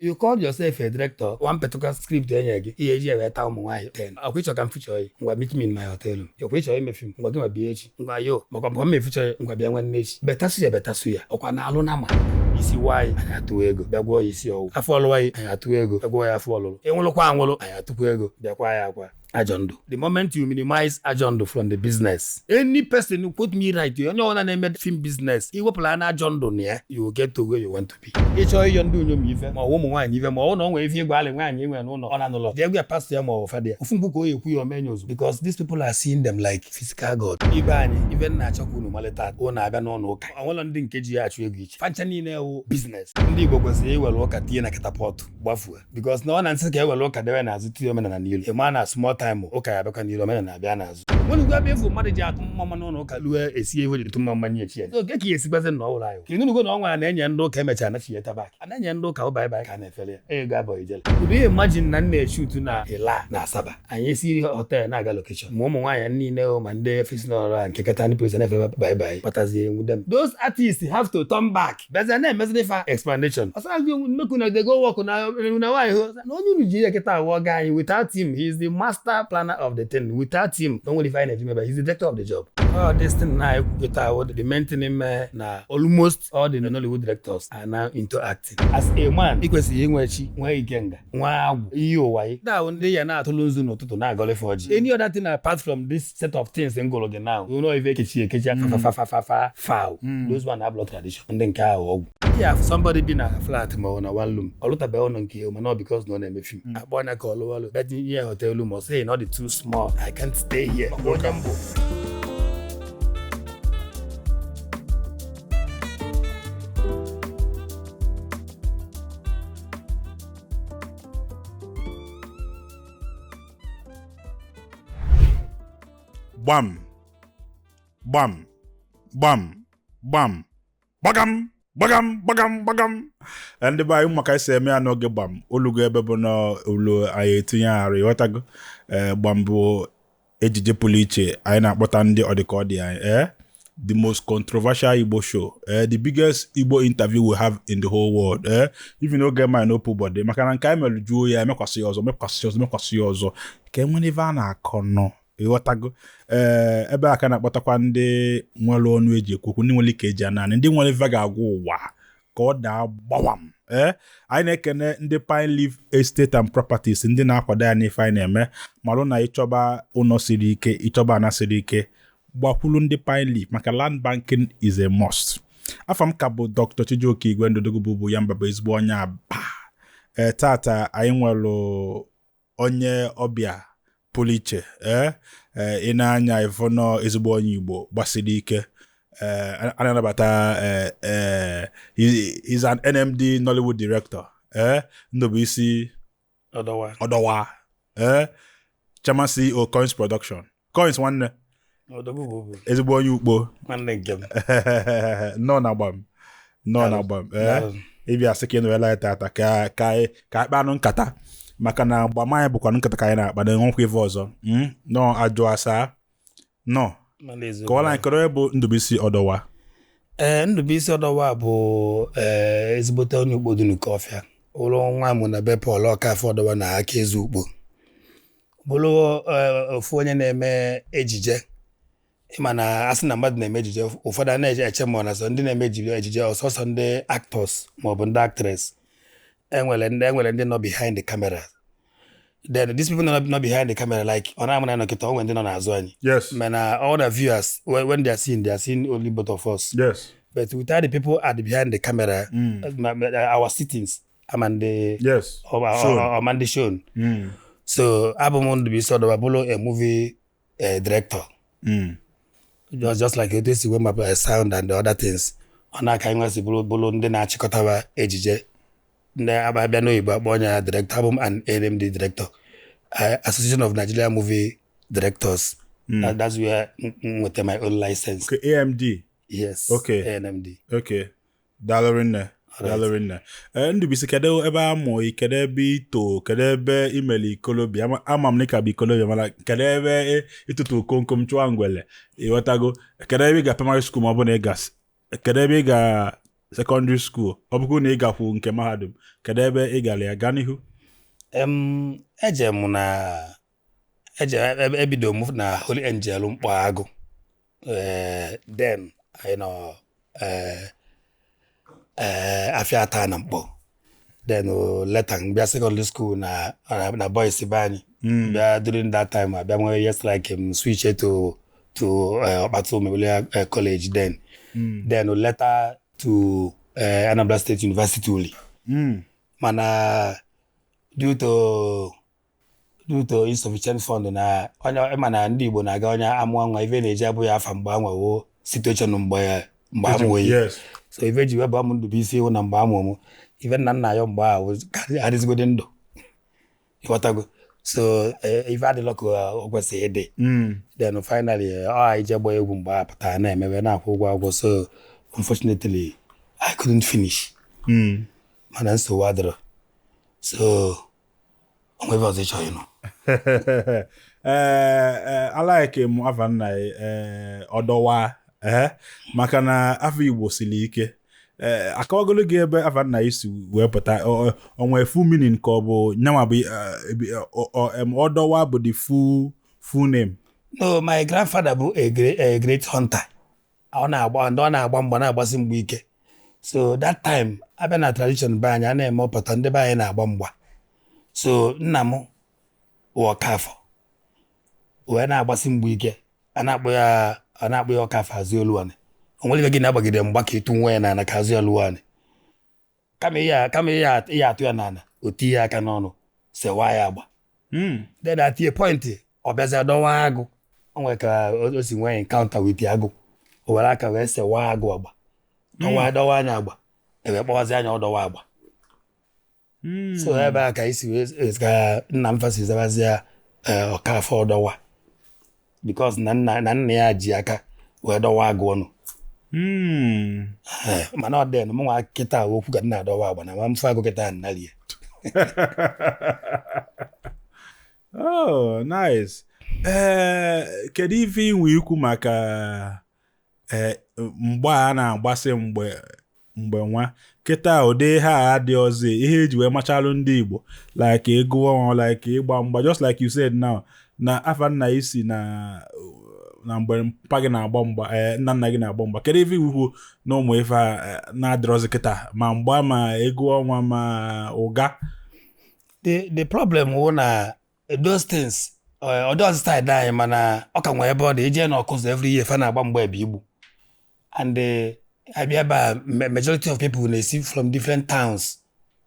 You called yourself a director, one particular script enye gị ihe eji eweta ụmụ nwaanyị 10. Ọkwa ịchọ ka m feature gị, ngwa meet me in my hotel. Ọkwa ịchọ ime film, ngwa gị ma bịa echi. Ngwa yo, maka mgbe m feature gị, ngwa bịa nwanne echi. Betasuya betasuya, ọkwa na alụ nama. Isi nwaanyị anyị atụwa ego, bịa gwọọ ya isi ọwụ. Afọ ọlụwa anyị anyị atụwa ego, bịa gwọọ ya afọ ọlụlụ. Ịnwụlụkwa anwụlụ, anyị atụkwa ego, bịakwa ya akwa. Ajọ ndụ. The moment you minimize ajọ ndụ from the business, any person who quote me right, onye ọbụla na-eme film business, iwepụla na ajọ ndụ na ya, you will get to where you want to be. Ịchọọ ịyọ ndị unyom ife ma ọ bụ ụmụ nwaanyị ife ma ọ bụ na ọ nwere ife ịgwa alị nwaanyị nwere n'ụlọ ọ na-anụlọ jee gwa ya pastọ ya ma ọ bụ fada ya ofu mkpu ka o ekwu ya omenye ozugbo, because these people are seeing them like physical god. Ibe anyị ife nna achọ ka unu malite unu abịa n'ụlọ ụka onwere ndị nke ji ya achụ ego iche fancha niile wụ business. Ndị Igbo kwesịrị iwere ụka tinye na catapult gbafue, because na ọ na nsị ka ewere ụka debe n'azụ tinye omenala n'ilu, ị maa na small time ụka ya abịakwa n'ilu, omenala abịa n'azụ. Nwere ebe efu mmadụ ji atụ mma n'ụlọ ụka lue esi ewu ji tụ mma mmanya echi ya oge ka ya esikwazi na ọwụrụ anyị kenunugo na ọnwa na-enye ndị ụka emechara na chiye tabak a na-enye ndị ụka ụba ịba ka a na-efere ya ego abụọ ijele. Could you imagine na nna echutu na ila na Asaba anyị esi hotel na-aga location ma ụmụ nwaanyị niile o ma ndị fesi n'ọrụ a nke kata ndị polisi na-efe bye bye kpatazie nwude m. Those artists have to turn back bịazie na-emeziri fa explanation ọsọ gị make una dey go work na na nwaanyị hụ na onye unu ji ihe kịta awụ ọga anyị. Without him, he is the master planner of the thing. Without him, no nwere ife anyị na-eji mebe. He is the director of the job. All this thing na ekwu kịta awụ the main thing ime na almost all the Nollywood directors are now into acting. As a man, ị kwesịrị inwe chi, nwee ikenga, nwee agwụ iyi ụwa yi na ndị ya na-atụlụ nzu n'ụtụtụ na-agọlịfe ọjị. Any other thing apart from this set of things ngụrụ gị now, you know, ife ekechi ekechi fafafafafa foul, those one abụlọ tradition. Ndị nke ahụ ọgwụ ya, somebody bi na flat ma ọ na one room, ọ lụtabeghị ụlọ nke ya, mana ọ because na ọ na-eme film, akpọ anya ka ọ lụọ ọlụ bịa tinye ya hotel room, ọ sị na ọ dị too small, I can't stay here. Onye mbụ. Gbam gbam gbam gbam gbagam gbagam gbagam gbagam. Ndị be anyị, maka esi eme ya n'oge gbam olugo ebe bụ na olu anyị etinye arụ ịghọtago. Ee, gbam bụ ejije pụrụ iche anyị na-akpọta ndị ọdịka ọ dị anyị, the most controversial Igbo show, the biggest Igbo interview we have in the whole world, even oge ma n'opu body maka na nke anyị mere juo ya emekwasị ya ọzọ, mekwasị ya ọzọ, mekwasị ya ọzọ ka e nwere ife a na-akọ nọ ịghọtago. Ee, ebe a ka na-akpọtakwa ndị nwere ọnụ eji ekwu okwu, ndị nwere ike eji ananị, ndị nwere ife ga-agwa ụwa ka ọ daa gbawam. Ee, anyị na-ekene ndị Pine Leaf Estate and Properties, ndị na-akwado ya n'ife anyị na-eme. Marụ na ịchọba ụlọ siri ike, ịchọba ana siri ike, gbakwulu ndị Pine Leaf maka land banking is a must. Afọ m ka bụ Dr. Chijioke Igwe Ndụdụgụ bụ ya mba bụ ezigbo onye Aba. Ee, tata anyị nwere onye ọbịa pụrụ iche. Ee, ị na-anya ịfụ nọ ezigbo onye Igbo gbasiri ike. Ee, a na-anabata ee he's an NMD Nollywood director, ee, Ndubuisi Ọdọwa. Ọdọwa, ee, chairman CEO Coins Production. Coins nwanne. Ọdọgwu bụ ezigbo onye Ukpo. Nwanne nke m. Nnọọ na gbam, nnọọ na gbam. Ee, ịbịa sị ka ị nọrela anyị tata ka ka anyị ka anyị kpanụ nkata maka na gbam anyị bụkwanụ nkata ka anyị na-akpa na enwekwa ife ọzọ. Nọọ ajụ asaa nọ kọwara anyị kedu onye bụ Ndubuisi Ọdọwa. Ee, Ndubuisi Ọdọwa bụ ee ezigbote onye Ukpo dị n'Ukọfịa, ụlọ nwa mụ na be Paul Ọkafọ Ọdọwa na aka eze Ukpo, bụrụ ofu onye na-eme ejije. Ịma na asị na mmadụ na-eme ejije, ụfọdụ a na-eche eche ma ọ na sọ ndị na-eme ejije ejije ọsọsọ ndị actors maọbụ ndị actress. Enwere ndị nọ behind the camera. Then these people nọ behind the camera, like ọ na-amụ na nọkịta o nwere ndị nọ n'azụ anyị, mana all the viewers, when they are seeing only both of us, but without the people at the behind the camera, our sittings and the Shown. or the shown. So abụ m Ndubuisi Ọdọwa, bụrụ a movie director, just like etu esi wee ma sound and the other things. Ọ na-aka anyị nwesị bụrụ ndị na-achịkọtawa ejije, ndị abịa n'oyibo akpọ onye ya director. Abụ m an ANMD director, Association of Nigeria Movie Directors. That's where m nweta my own license. Okay, AMD. Yes. Okay. ANMD. Okay, daalụ rinne, daalụ rinne. Ee, Ndubuisi, kedu ebe a mụ ị, kedu ebe ito, kedu ebe imeli ikolobia? Ama m na ị ka bụ ikolobia, mana kedu ebe ịtụtụ komkom chụọ ngwele, ịghọtago? Kedu ebe ị ga primary school ma ọ bụ na ị ga, kedu ebe ị ga Secondary school, ọ bụrụ na ị gakwu nke mahadum, kedu ebe ị gara ya? Gaa n'ihu. Eje m na eje ebido m na Holy Angel Mkpọ Agụ. Then anyị nọ afịa ata na Mkpọ. Then later m bịa secondary school na boys be anyị. Bịa during that time abịa nwee ihe strike, m switch to Ọkpatụ Memorial College then. Then later to Anambra State University, Uli. Mana due to insufficient fund na onye ịma na ndị Igbo na-aga onye amụọ nwa, ife na-eji abụghị afa mgbe anwawo situation mgbe amụghị. So ife ji wee bụ amụ Ndụbụisi hụ na mgbe amụ mụ, ife nna nna ya mgbe ahụ ka adịzigodi ndụ, ịghọtago? So ife adịlọ ka o kwesịrị ịdị. Then finally ọ anyị je gbaa egwu mgbe a pụtara na-emewe na-akwụ ụgwọ akwụkwọ, so unfortunately I couldn't finish. Mana nsogbu adịrọ, so onwe ebe ọzọ ị chọrọ ịnụ. Ee, alaike m afa nna ya, ee, ọdọwa, ee, maka na afọ Igbo siri ike. Ee, akọwagolo gị ebe afa nna ya si wee pụta. O nwee full meaning ka ọ bụ nyanwa bụ ọdọwa bụ the full name? No, my grandfather bụ a great hunter. Ọ na-agba mgba, na-agbasi mgba ike. So that time abịa na tradition be anyị, a na-eme ọpụta, ndị be anyị na-agba mgba. So nna m wụ Ọkafọ wee na-agbasi mgba ike. A na-akpọ ya Ọkafọ azụ oluwanị. O nwere ife gị na-agbagide mgba ka ịtụ nwa ya n'ala ka azụ oluwanị, kama ihe atụ ya n'ala, o tinye aka n'ọnụ sewa ya agba. Then at a point ọ bịazịa dọwa agụ. O nwere ka o si nwee encounter with agụ, o were aka wee sewa agụ agba, dọwa anya agba, ewee kpọwazi anya ọdọwa agba. So ebe a ka isi wee ka nna m fasi zabazie Ọkafọ ọdọwa, because na nna ya ji aka wee dọwa agụ ọnụ. Mana ọ dị mụ nwa kịta okwu ka nna adọwa agba na ma mfe agụ kịta nnalie. Oh, nice. Ee, kedu ife inwe ikwu maka ee mgbe a na-agbasị mgbe nwa kịta, ụdị ha a dị ọzọ, ihe eji wee machalụ ndị Igbo, like ịgụ ọnwa, like ịgba mgba, just like you said now na afa nna isi na mgbe mpa gị na-agba mgba, ee, nna nna gị na-agba mgba? Kedu ife ikwu na ụmụ ife a na-adịrọzi kịta, ma mgba, ma ego ọnwa, ma ụga? The problem wụ na those things ọ dị ọzọ side anyị, mana ọ ka nwee ebe ọ dị ije na ọkụzụ. Every year fa na-agba mgba ebe igbu and abịa ebe a, majority of people na-esi from different towns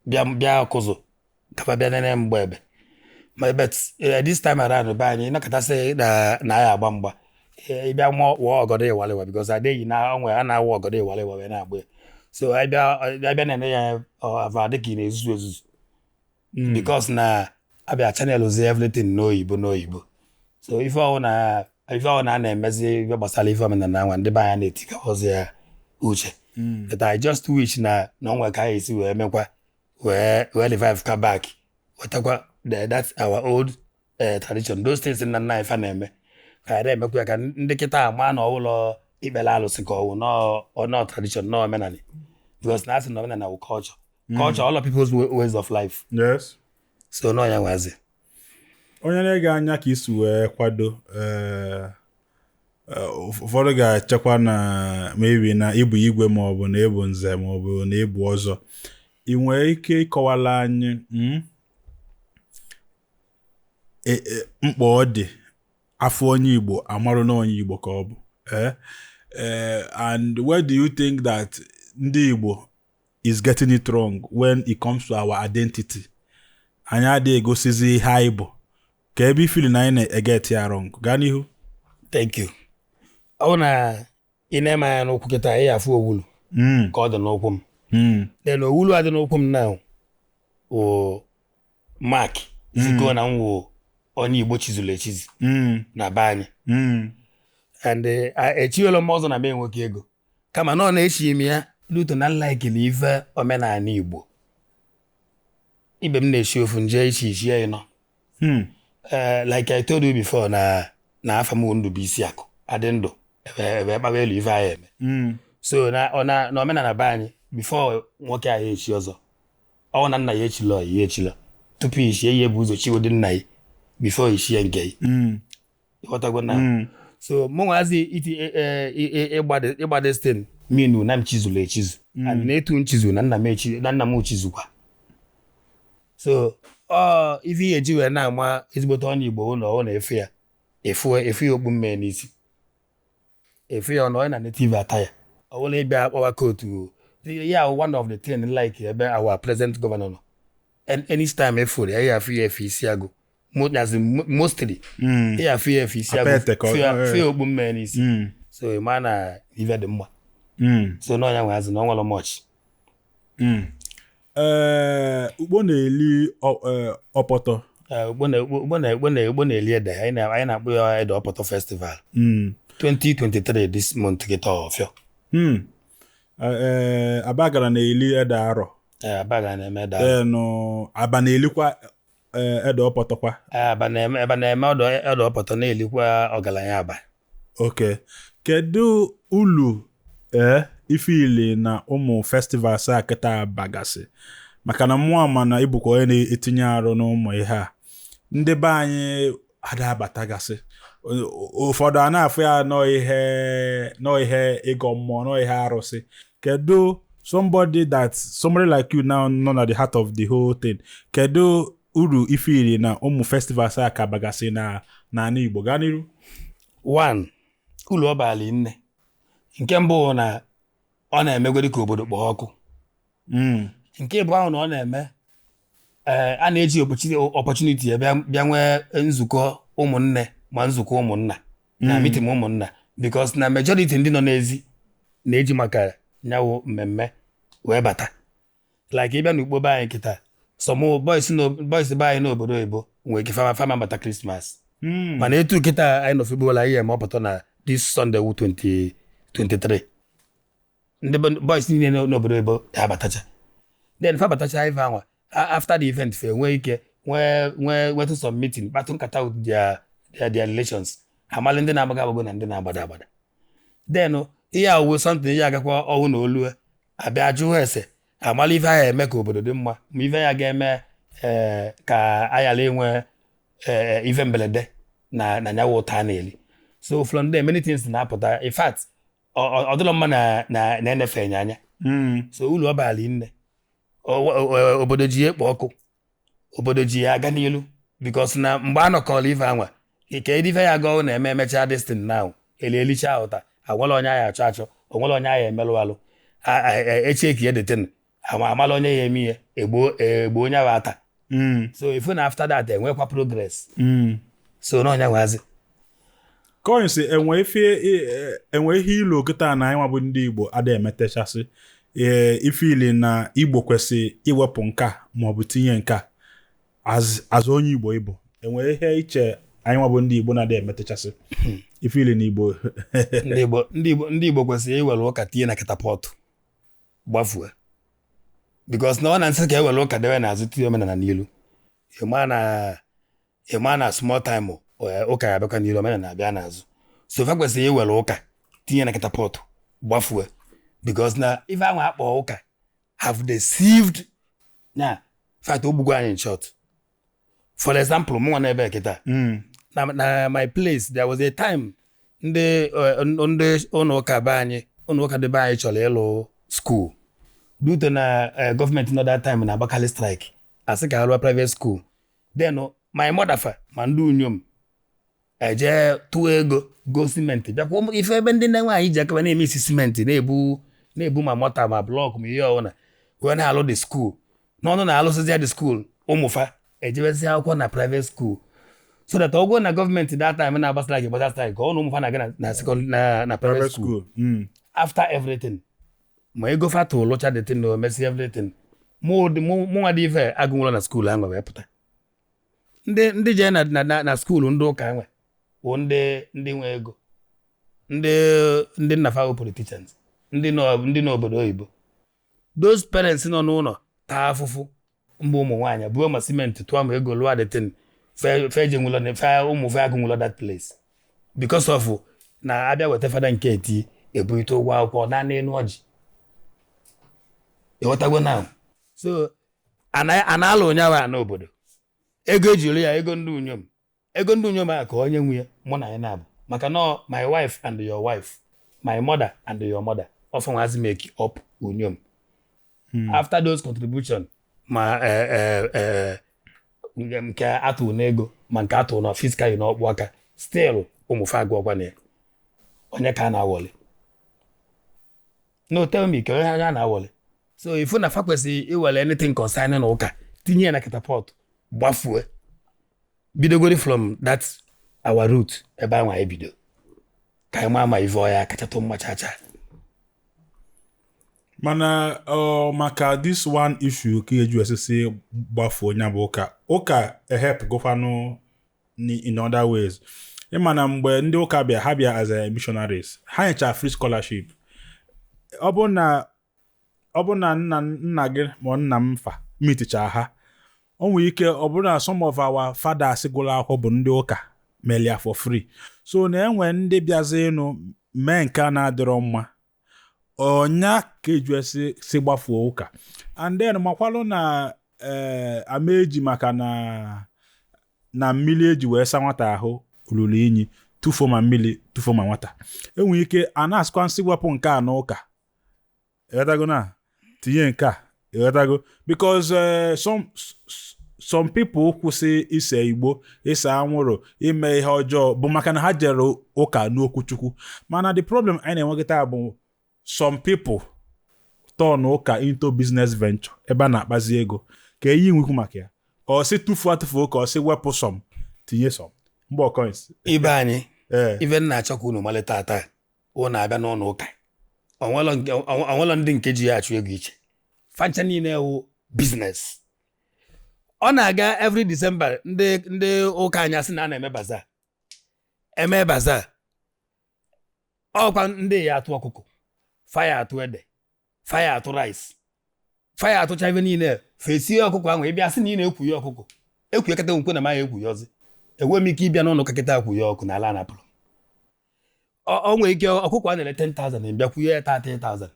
bịa ọkụzụ kafa bịa nene mgba ebe. Ma but this time around be anyị ịnọkọtasị na ya agba mgba, ịbịa wụọ ọgọdọ ịwalịwa, because adịghị na onwe a na-awụ ọgọdọ ịwalịwa wee na-agba ya. So abịa nene ya ava dịka ị na-ezuzu ezuzu, because na abịa channel ozi everything n'oyibo. So ife ọwụ na a na-emezi ife gbasara ife omenala nwa ndị be anyị na-etikọzi ya uche. But I just wish na onwe ka anyị esi wee mekwa wee revive ka back, wetakwa that's our old tradition, those things nna nna anyị fa na-eme, ka anyị na-emekwa ya, ka ndị kịta ama na ọwụlọ ikpere alụsị ka ọwụ nọ tradition, nọ omenala, because na asị na omenala wụ culture, all of people's ways of life. So nọ ya nwazi. Onye na-ege anya ka isi wee kwado, ụfọdụ ga-echekwa na maybe na ịbụ igwe, maọbụ na ịbụ nze, maọbụ na ịbụ ọzọ. Ị nwere ike ịkọwala anyị mkpa ọ dị afọ onye Igbo amarụ na onye Igbo ka ọ bụ, and where do you think that ndị Igbo is getting it wrong when it comes to our identity? Anyị adịghị egosizi ihe anyị bụ, ka ebe ifili na anyị na-eget ya wrong. Gaa n'ihu. Thank you. Ọ bụ na ị na-eme anya n'ụkwụ kịta, ị afụ owulu ka ọ dị n'ụkwụ m. Then owulu a dị n'ụkwụ m now wụ mark zigo na m wụ onye Igbo chizuru echizu na be anyị. And echighela m ọzọ na m enweghị ego, kama na ọ na-echi m ya luto na nlaikili ife omenala Igbo. Ibe m na-eshi ofu nje ichi ichi ya ịnọ. Like I told you before, na afa m wụ Ndụbụisi Akụ adị ndụ ebe ebe kpawa elu ife anyị eme. So na ọ na omenala be anyị Before nwoke ahụ echi ọzọ, ọ na nna ya echila, ya echila tupu ichie ya, ebu ụzọ chiwodi nna ya before ichie nke ya. Ịghọtago na? So mụ nwazi iti ịgba destin minu na m chizulu echizu and na etu m chizu na nna m echi na nna m chizukwa. So ọ ife ihe eji wee na-ama ezigbote onye Igbo ụlọ, ọ na-efe ya efu efu ya okpu mmee n'isi, efu ya ọ nọ na native attire, ọ bụla ịbịa kpọwa kootu ya. One of the thing like ebe our present governor nọ, and anytime efuru ya, ya afụ ya efe isi agụ. Mostly ya afụ ya efe isi agụ. Apete ka fụ ya okpu mmee n'isi. So ị ma na ife dị mma. So n'ọnya nwe azụ na ọ nwere much. Ee, ugbo na-eli ọpọtọ. Ugbo na-eli ede. Anyị na-akpọ ya Ede Ọpọtọ Festival 2023 this month kịta ọfịọ. Ee, Abagana na-eli ede arọ. Ee, Abaga na-eme ede ahụ. Then Aba na-elikwa ede ọpọtọkwa. Ee, Aba na-eme ọdọ ọpọtọ, na-elikwa ọgaranya Aba. Ok, kedu ulu ife ili na ụmụ festivals a kịta bagasị? Maka na mmụọ ma na ịbụkwa onye na-etinye arụ n'ụmụ ihe a, ndị be anyị ada abatagasị. Ụfọdụ a na-afụ ya nọọ ihe ịgọ mmụọ, nọọ ihe arụsị. Kedu somebody like you now nọ na the heart of the whole thing, kedu uru ife ili na ụmụ festivals a ka bagasị na n'ala Igbo? Gaa n'iru. One, ulu ọ baala nne, nke mbụ bụ na ọ na-emegodi ka obodo kpọọ ọkụ. Nke ịbụ ahụ na ọ na-eme, ee, a na-eji opportunity ya bịa nwee nzukọ ụmụnne ma nzukọ ụmụnna na meeting ụmụnna, because na majority ndị nọ n'ezi na-eji maka nyawo mmemme wee bata. Like ịbịa n'ukpo be anyị kịta, some boys be anyị n'obodo oyibo nwere ike fama bata Christmas. Mana etu kịta anyị nọ February, anyị eme ọpụta na this Sunday wu 2023, ndị boys niile n'obodo oyibo ga-abatacha. Then fa batacha ife anwa, after the event fe nwee ike nwee nwetụ some meeting, kpatụ nkata with their relations, amalị ndị na-agbago agbago na ndị na-agbada agbada. Then ihe awuwe something ihe agakwa ọnwụ na olu abịa jụọ ese, amala ife agha eme ka obodo dị mma, ma ife ya ga-eme ee ka ayala enwe ee ife mberede na nyawa ụta a na-eli. So from there many things na-apụta. In fact, ọ dịrọ mma na enefe anya. So ulu ọ baala nne. Obodo ji ya ekpo ọkụ, obodo ji ya aga n'ilu, because na mgbe a nọkọrọ ife anwa ike ife ya aga na-eme emechaa destin now eli elicha ụta agwala onye agha achọ achọ, onwere onye agha emelụ alụ echi ka edeten ama amala onye ya eme ihe egbo egbo onye ahụ ata. So ifu na after that enwekwa progress. So na onye nwazi. Coins enwe ife enwe ihe ilu kịta na anyị nwa bụ ndị Igbo ada emetechasị ee ife ili na Igbo kwesị iwepụ nka maọbụ tinye nka as onye Igbo ịbụ, enwe ihe iche anyị nwa bụ ndị Igbo na-ada emetechasị ife ili na Igbo? Ndị Igbo kwesịrị iwere ụka tinye na catapult gbafue, because na ọ na nsị ka ewere ụka debe n'azụ, tinye omenala n'ilu. Ịma na small time ụka ya abịakwa n'ilu, omenala abịa n'azụ. So fa kwesịrị iwere ụka tinye na catapult gbafue, because na ife ahụ akpọ ụka have deceived na fact ogbugbo anyị. In short, for example, mụ nwa n'ebe kịta na my place, there was a time ndị ụlọ ụka be anyị, ụlọ ụka dị be anyị chọrọ ịlụ school. Due to na gọọmenti nọ that time na-agbakalị strike, asị ka alụọ private school. Then my mother fa ma ndị unyom eje tụọ ego go simenti, bịakwa ife ebe ndị nne nwaanyị ji aka na-eme isi simenti, na-ebu ma mortar ma block ma ihe ọbụla wee na-alụ the school. N'ọnụ na-alụsịzi ya the school, ụmụfa ejebezi akwụkwọ na private school, so that ọgwụ na gọọmenti that time na-agba strike, gbasa strike ka ọ na ụmụfa na-aga na second na private private school. School. After everything, ma ego fata lụcha the thing na omesi everything, mụ nwa dị ife agụnwụlọ na school ahụ wee pụta. Ndị jee na school ndị ụka nwe bụ ndị nwe ego, ndị nna fa bụ politicians, ndị n'obodo oyibo. Those parents nọ n'ụlọ taa afụfụ mgbe ụmụ nwaanyị buo ma simenti tụọ ma ego lụọ the thing, fe je nwụlọ fe ụmụ fe agụnwụlọ that place because of na abịa weta fada nke eti ebulite ụgwọ akwụkwọ na n'elu ọjị. Ịghọtago now? So a na-alụ onye ahụ n'obodo, ego ejiri ya, ego ndị unyom, ego ndị unyom a ka onye nwe ya, mụ na ya na-abụ, maka na my wife and your wife, my mother and your mother, ọfọnwazi make up unyom. After those contribution, ma nke atụ n'ego, ma nke atụ na fiscal n'ọkpụ aka, still ụmụfe agụọkwa na ya. Onye ka a na-awọli? No, tell me, ka onye a na-awọli? So ifu na fa kwesịrị iwere anything concerning ụka tinye ya na catapult gbafue, bidogori from that our root ebe ahụ anyị bido, ka anyị maa ma ife ọya kachatụ mma chacha. Mana ọ maka this one issue ka eju esisi gbafuo onye bụ ụka, ụka ehep gokwanụ in other ways. Ịma na mgbe ndị ụka bịa, ha bịa as a missionaries, ha nyecha free scholarship. Ọ bụ na nna nna gị ma nna m fa miticha ha, o nwere ike ọ bụrụ na some of our fathers gụrụ akwụkwọ bụ ndị ụka melia for free. So na enwe ndị bịazi ịnụ mee nke a na-adịrọ mma, ọnya ka eju esi si gbafuo ụka. And then makwalụ na ee amaeji maka na mmiri eji wee sa nwata ahụ ruru inyi, tụfuo ma mmiri, tụfuo ma nwata. Enwere ike a na-asịkwa nsị wepụ nke a n'ụka, ịghọtago, na tinye nke a, ịghọtago, because some people kwụsị ise igbo, ise anwụrụ, ime ihe ọjọọ bụ maka na ha jere ụka n'okwu Chukwu. Mana the problem anyị na-enwekịta bụ some people turn ụka into business venture ebe a na-akpazi ego ka eyi nwekwu maka ya. Ọ sị tụfuo atụfuo ka ọ sị wepụ some, tinye some mgbe coins. Ibe anyị, ee ife m na-achọ ka unu malite taa, unu abịa n'ụlọ ụka, onwelo ndị nke ji ya achụ ego iche, fancha niile wụ business. Ọ na-aga every December, ndị ụka anyị asị na a na-eme bazaar, eme bazaar. Ọkwa ndị ya atụ ọkụkọ, faya atụ ede, faya atụ rice, faya atụcha ife niile, fesie ọkụkọ ahụ. Ịbịa sị na ị na-ekwu ya ọkụkọ ekwu eketa nkwe na maya ekwu ya ọzọ. Enwe m ike ịbịa n'ụlọ ụka kịta akwụ ya ọkụ n'ala anapụrụ. Ọ nwere ike ọkụkọ a na-ere 10,000, bịa kwuye ya 30,000.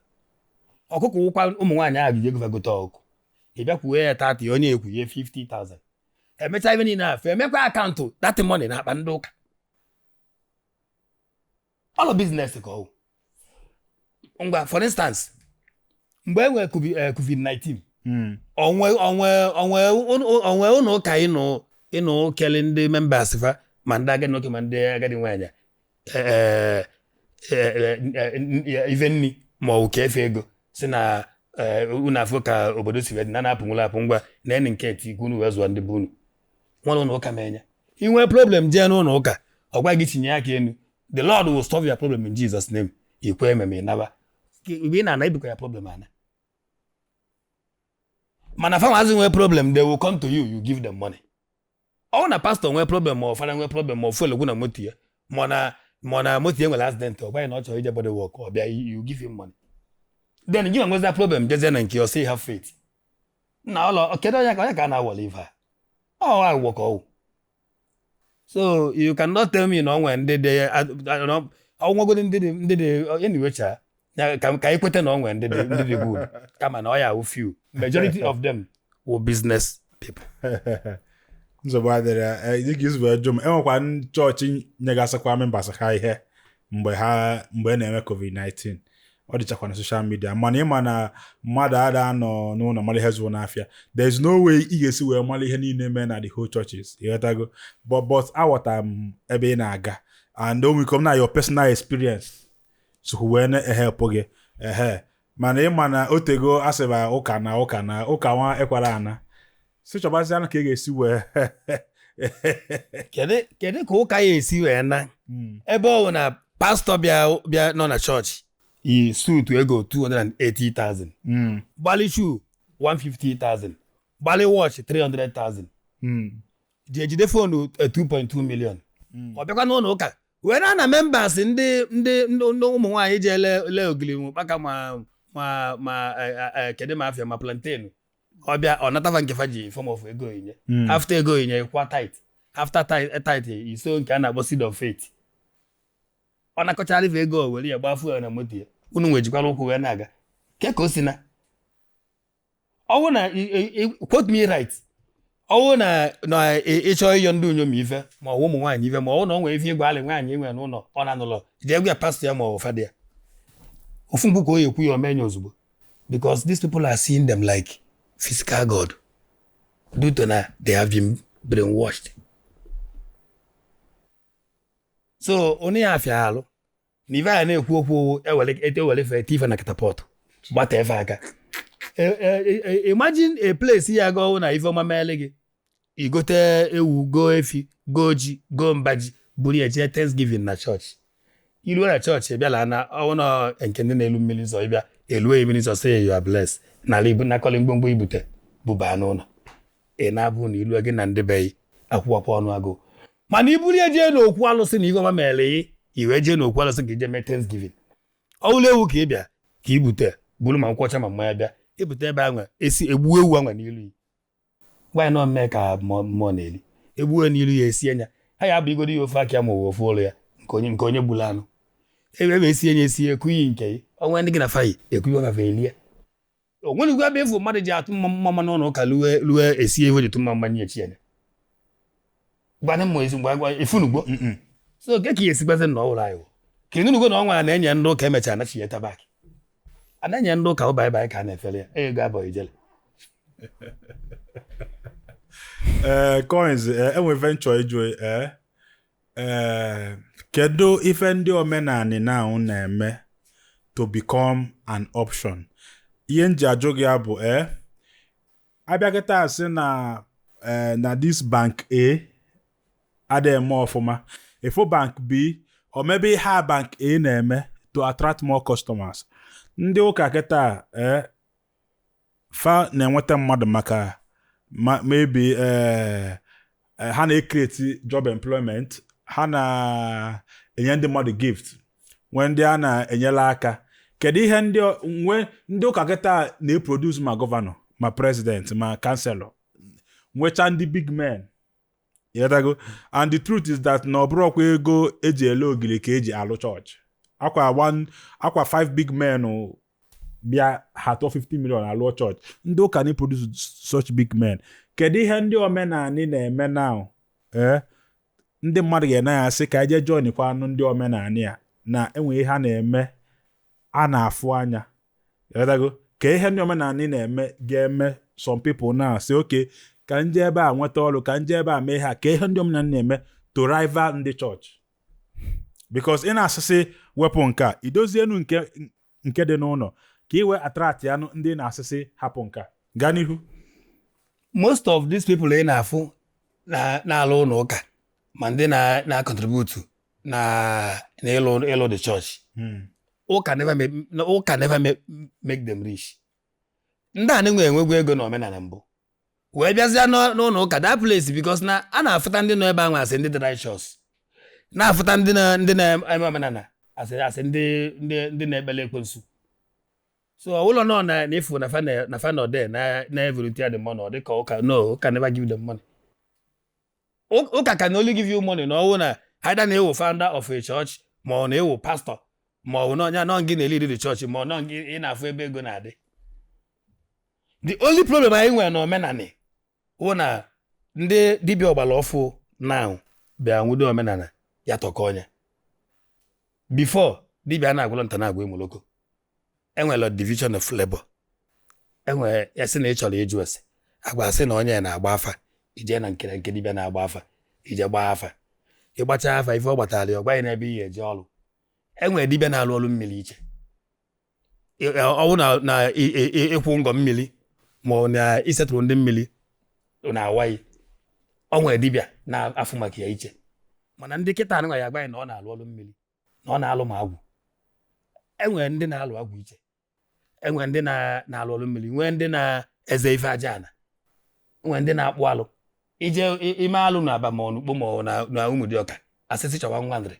Ọkụkọ wụkwa ụmụ nwaanyị ahụ ji ego gote ọkụkọ, ị bịa kwuye ya 30, onye ekwuye 50,000. Emechaa ife niile ahụ, emekwa account that money na akpa ndị ụka. Ọlụ business ka ọ wụ. Ngwa, for instance, mgbe e nwere COVID-19, onwe ụlọ ụka ịnụ kele ndị members fa, ma ndị agadi nwoke ma ndị agadi nwaanyị, ife nni ma ọ bụ ka efe ego si na unu afọ ka obodo si wee dị na na-apụ nwụrụ apụ, ngwa na eni nke eti unu wee zụọ ndị be unu nwere ụlọ ụka ma enye. Inwe problem, jee n'ụlọ ụka, ọ gwa gị tinye aka enu, "The Lord will solve your problem in Jesus' name." Ikwe ememe, ịnaba. Mgbe ị na-ana, ibikwa ya problem ana. Mana farmers nwee problem, they will come to you, you give them money. Ọ na pastor nwee problem, ma ọ fada nwee problem, ma ọ fuel ogwu na moto ya, ma na moto ya nwere accident, ọ gwa ya na ọ chọrọ ije body work, ọ bịa, you give him money. Then gị nweza problem, jezie na nke ọ sị have faith na ụlọ. Kedu onye ka a na-awọli ife a? Ọ aghụghọ ka ọ wụ. So you cannot tell me na ọ nwere ndị dị ọnwegodi ndị dị anyway cha ya, ka anyị kweta na ọ nwere ndị dị good, kama na ọ ya wụ few. Majority of them were business people. Nsogbu adịrị ya. Dịka izu wee jụ m, enwekwa chọọchị nyegasịkwa members ha ihe mgbe a na-eme COVID-19. Ọ dịchakwa na social media. Mana ịma na mmadụ ada anọ n'ụlọ mara ihe zụrụ n'afịa. There is no way ị ga-esi wee mara ihe niile mee na the whole churches, ịghọtago? But aghọtara m ebe ị na-aga, and o nwere na your personal experience so wee na-ehepụ gị ehe. Mana ịma na otego asịba ụka na ụka na ụka nwa ekwara ana si chọbazianụ ka ị ga-esi wee Kedu ka ụka ya esi wee na ebe ọ bụ na pastọ bịa nọ na chọọchị yi suit ego 280,000, gbalị shoe 150,000, gbalị watch 300,000, ji ejide phone 2.2 million, ọ bịakwa n'ụlọ ụka wee na members ndị ụmụ nwaanyị ji ele ele ogili mkpaka ma kedu ma afịa ma plantain, ọ bịa ọ natafa nke fa ji form of ego onyinye. After ego onyinye, kwa tithe. After tithe, iso nke a na-akpọ seed of faith. Ọ nakọchara ife ego, o were ya gbaa fuel na moto ya. Unu nwejikwara ụkwụ wee na-aga ke ka o si na Ọwụ na quote me right, ọwụ na ịchọ ịyọ ndị inyom ife, ma ọ bụ ụmụ nwaanyị ife, ma ọ bụ na ọ nwere ife ịgwa alị nwaanyị enwe n'ụlọ, ọ na-anụlọ, jee gwa ya pastọ ya ma ọ bụ fada ya. Ofu mkpu ka o ekwu ya, omenye ozugbo, because these people are seeing them like physical god due to na they have been brainwashed. So onye ya afịa alụ na ife a na-ekwu okwu owu ewere ewere ife ete ife na catapult gbata efe aka. Imagine a place ya ga ọwụ na ife ọma meele gị, igote ewu, goo efi, goo ji, goo mba ji, buru ya jee Thanksgiving na chọọchị. Iruo na chọọchị, bịala na ọwụ na nke ndị na-elu mmiri nsọ, ịbịa eluo mmiri nsọ, sị you are blessed, n'ala ibu nakọlị mgbomgbo ibute bubaa n'ụlọ. Ị na-abụ na ilu gị na ndị be gị akwụkwakwa ọnụ agụ. Mana iburu ya jee n'okwu alụsị na ihe ọma mere gị, i wee jee n'okwu alụsị ka ije mee Thanksgiving, ọwụla ewu ka ị bịa ka i bute, buru ma nkwọcha ma mmanya bịa ebute ebe ahụ, esi egbuo ewu anwa n'ilu yi, gwa ya nọ mmee ka mmụọ na-eli, egbuo n'ilu ya, esie nya ha, ya bụ igodo ya ofe aka ya ma ọ bụ ofe ụlọ ya nke onye gburu anụ ebe esie nya, esie ekuyi nke ya, onwe ndị gị na fayi ekuyi ọfafe elie. O nwere ugwu ebe efu mmadụ ji atụ mma mma n'ụlọ ụka lue lue esie ife ji tụ mma mmanya echi ya gwanị mmụ ezi mgbe agwa ifunugbo. So nke ka ya esigbazi na ọhụrụ anyị ka enunugo na ọnwa a na-enye ndị ụka emechara anachi ya tabak, a na-enye ndị ụka ụba ịba ka a na-efere ya ego abụ ijele. Ee, coins, ee, enwe venture ịjụ. Ee, kedu ife ndị omenani now na-eme to become an option? Ihe m ji ajụ gị ya bụ, abịa kịta sị na na this bank A adịghị eme ọfụma, ifo bank B o mebe ihe a bank A na-eme to attract more customers. Ndị ụka kịta, fa na-enweta mmadụ maka maybe ha na-ecreate job employment, ha na-enye ndị mmadụ gift, nwee ndị a na-enyere aka. Kedu ihe ndị nwe ndị ụka kịta na-eproduce, ma gọvanọ, ma president, ma councillor, nwechaa ndị big men? Ịghọtago? And the truth is that na ọ bụrụkwa ego eji ele ogiri ka eji alụ chọọchị. Akwa one, akwa five big men bịa, ha tụọ 50 million alụọ chọọchị. Ndị ụka na-produce such big men. Kedu ihe ndị omenani na-eme now, ndị mmadụ ga-ene ya asị ka eje join kwa anụ ndị omenani a na enwe ihe ha na-eme a na-afụ anya? Ịghọtago? Ka ihe ndị omenani na-eme ga-eme some people now say, "Okay, ka nje ebe a nweta ọrụ, ka nje ebe a mee ha." Ka ihe ndị omenani na-eme to rival ndị chọọchị, because ị na-asịsị wepụ nke a, idozienu nke dị n'ụlọ ka ị wee attract ya ndị na-asịsị hapụ nke a. Gaa n'ihu. Most of these people ị na-afụ na-alụ ụlọ ụka, ma ndị na contribute na ịlụ the church, ụka never make, no, ụka never make them rich. Ndị a na-enwe enwegwu ego na omenala mbụ wee bịazie n'ụlọ ụka that place, because na a na-afụta ndị nọ ebe ahụ asị ndị dị righteous, na-afụta ndị na-eme omenala asị ndị na-ekpele ekwensu. So ụlọ nọ na ifu na fa nọ there na volunteer the money, ọ dị ka ụka. No, ụka never give them money. Ụka can only give you money na ọwụ na either na ewu founder of a church, ma ọ na-ewu pastor, ma ọ bụ na onye nọ gị na-elead the church, ma ọ nọ gị ị na-afụ ebe ego na-adị. The only problem anyị nwere na omenani wụ na ndị dibịa ọgbara ọfụ now bịa nwudo omenala ya tọkọ ọnya. Before, dibịa na-agwụlọ nta na-agwa emoloko, enwere division of labor. Enwere ya sị na ị chọrọ ịjụ ese agwa, sị na onye na-agba afa, ije na nke dibịa na-agba afa, ije gbaa afa. Ịgbacha afa, ife ọ gbatara ya, ọ gwaghị n'ebe ihe eje ọrụ. Enwere dibịa na-alụ ọrụ mmiri iche. Ọ bụ na ịkwụ ngọ mmiri, ma ọ na isetụrụ ndị mmiri na-awaghị, ọ nwere dibịa na-afụ maka ya iche. Mana ndị kịta anụnwa ya agwaghị na ọ na-alụ ọrụ mmiri, na ọ na-alụ ma agwụ. Enwere ndị na-alụ agwụ iche, enwere ndị na-alụ ọrụ mmiri, nwee ndị na-eze ife aja ana, nwee ndị na-akpụ alụ ije ime alụ na aba, ma ọ n'ukpo, ma ọ na ụmụdịọka, asịsị chọwa nwa ndịrị.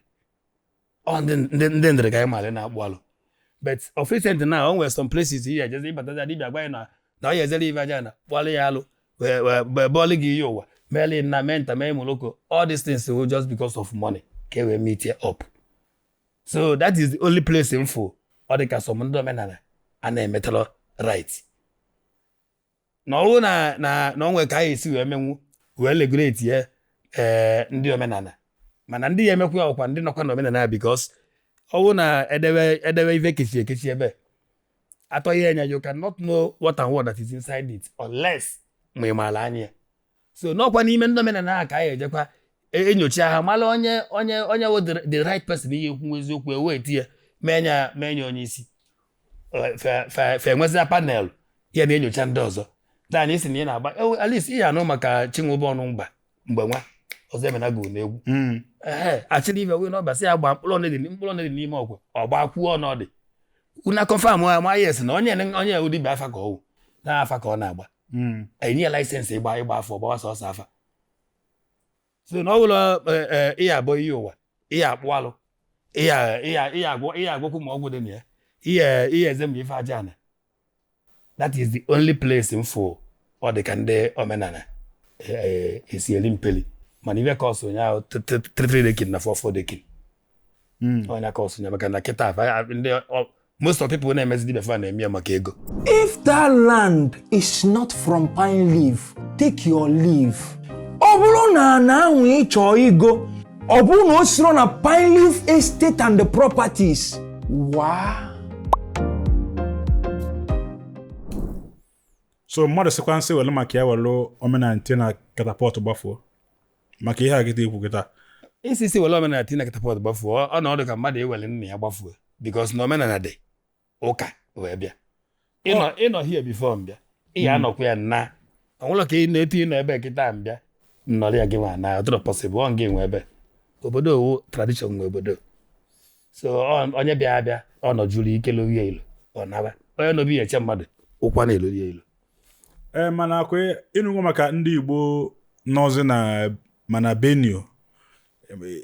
Ọ ndị ndịrị ka anyị maara na-akpụ alụ. But of recent now, o nwere some places ihe ejezi ịbatazi, dibịa gwa anyị na ọ ya ezere ife aja ana, kpụọlụ ya alụ, wee bọọlụ gị ihe ụwa, meeli nna, mee nta, mee moloko. All these things were just because of money ka e wee meet ya up. So that is the only place mfụ ọ dị ka some ndị omenala a na-emetọrọ right. Na ọwụ na onwe ka anyị esi wee menwu wee regulate ya, ee, ndị omenala, mana ndị ya emekwa ya ọkwa ndị nọkwa n'omenala, because ọwụ na edewe ife kechi ekechi ebe atọ ihe anya, you cannot know what and what that is inside it unless ma ị maara anya ya. So n'ọkwa n'ime ndị omenala ahụ ka anyị ejekwa enyocha ha, mara onye wụ the right person ihe ekwu eziokwu, ewee tinye mee ya onye isi. Fe enwezia panel ya na-enyocha ndị ọzọ. Dan isi na ị na-agba, at least ị ya anụ maka Chinwụba ọnụ mgba mgbe nwa ọzọ emena gụ n'egwu. Ee, achịrị ife wee n'ọba sị ya gbaa mkpụrụ ọnụ dị, mkpụrụ ọnụ dị n'ime ọkwa, ọ gbaa kwuo ọnọdị una confirm ya, ma yes, na onye ewu dibịa afa ka ọ wụ na afa ka ọ na-agba. Enye ya license ịgba afọ, ọgbawa sọsọ afa. So na ọ bụla ihe abụọ, ihe ụwa, ihe akpụ alụ, ihe agwọkwu ma ọgwụ dị na ya, ihe eze ma ife aja ana. That is the only place m fụ ọ dị ka ndị omenala esi eri mpeli, mana ife ka ọsọ ụnyaahụ 3 decking na 4 decking. Onye aka ọsọ maka na kịta ndị most of people na-emezi dibịa fa na-eme ya maka ego. If that land is not from Pine Leaf, take your leave. Ọ bụrụ na ana ahụ ị chọọ igo, ọ bụrụ na o siro na Pine Leaf Estate and the Properties, waa. So mmadụ sịkwa nsị welu maka ya welu omenala tie na catapult gbafuo maka ihe a kịta ikwu kịta. Isi were omenala tinye na catapult gbafuo, ọ na ọdụ ka mmadụ ewere nna ya gbafuo, because na omenala dị ụka wee bịa. Ịnọ here before mbịa, ị ya anọkwa ya nna ọnwụlọ ka ị na-etu ịnọ ebe kịta mbịa nnọrọ ya gị nwa na ọdụrọ possible. Ọ nga nwe ebe obodo owu tradition nwe obodo. So onye bịa abịa, ọ nọjuru ike lorie ilo, ọ naba. Onye nọbi ya eche mmadụ ụkwa na-elori ya ilo. Ee, mana akwa ịnụgo maka ndị Igbo nọzi na mana Benue,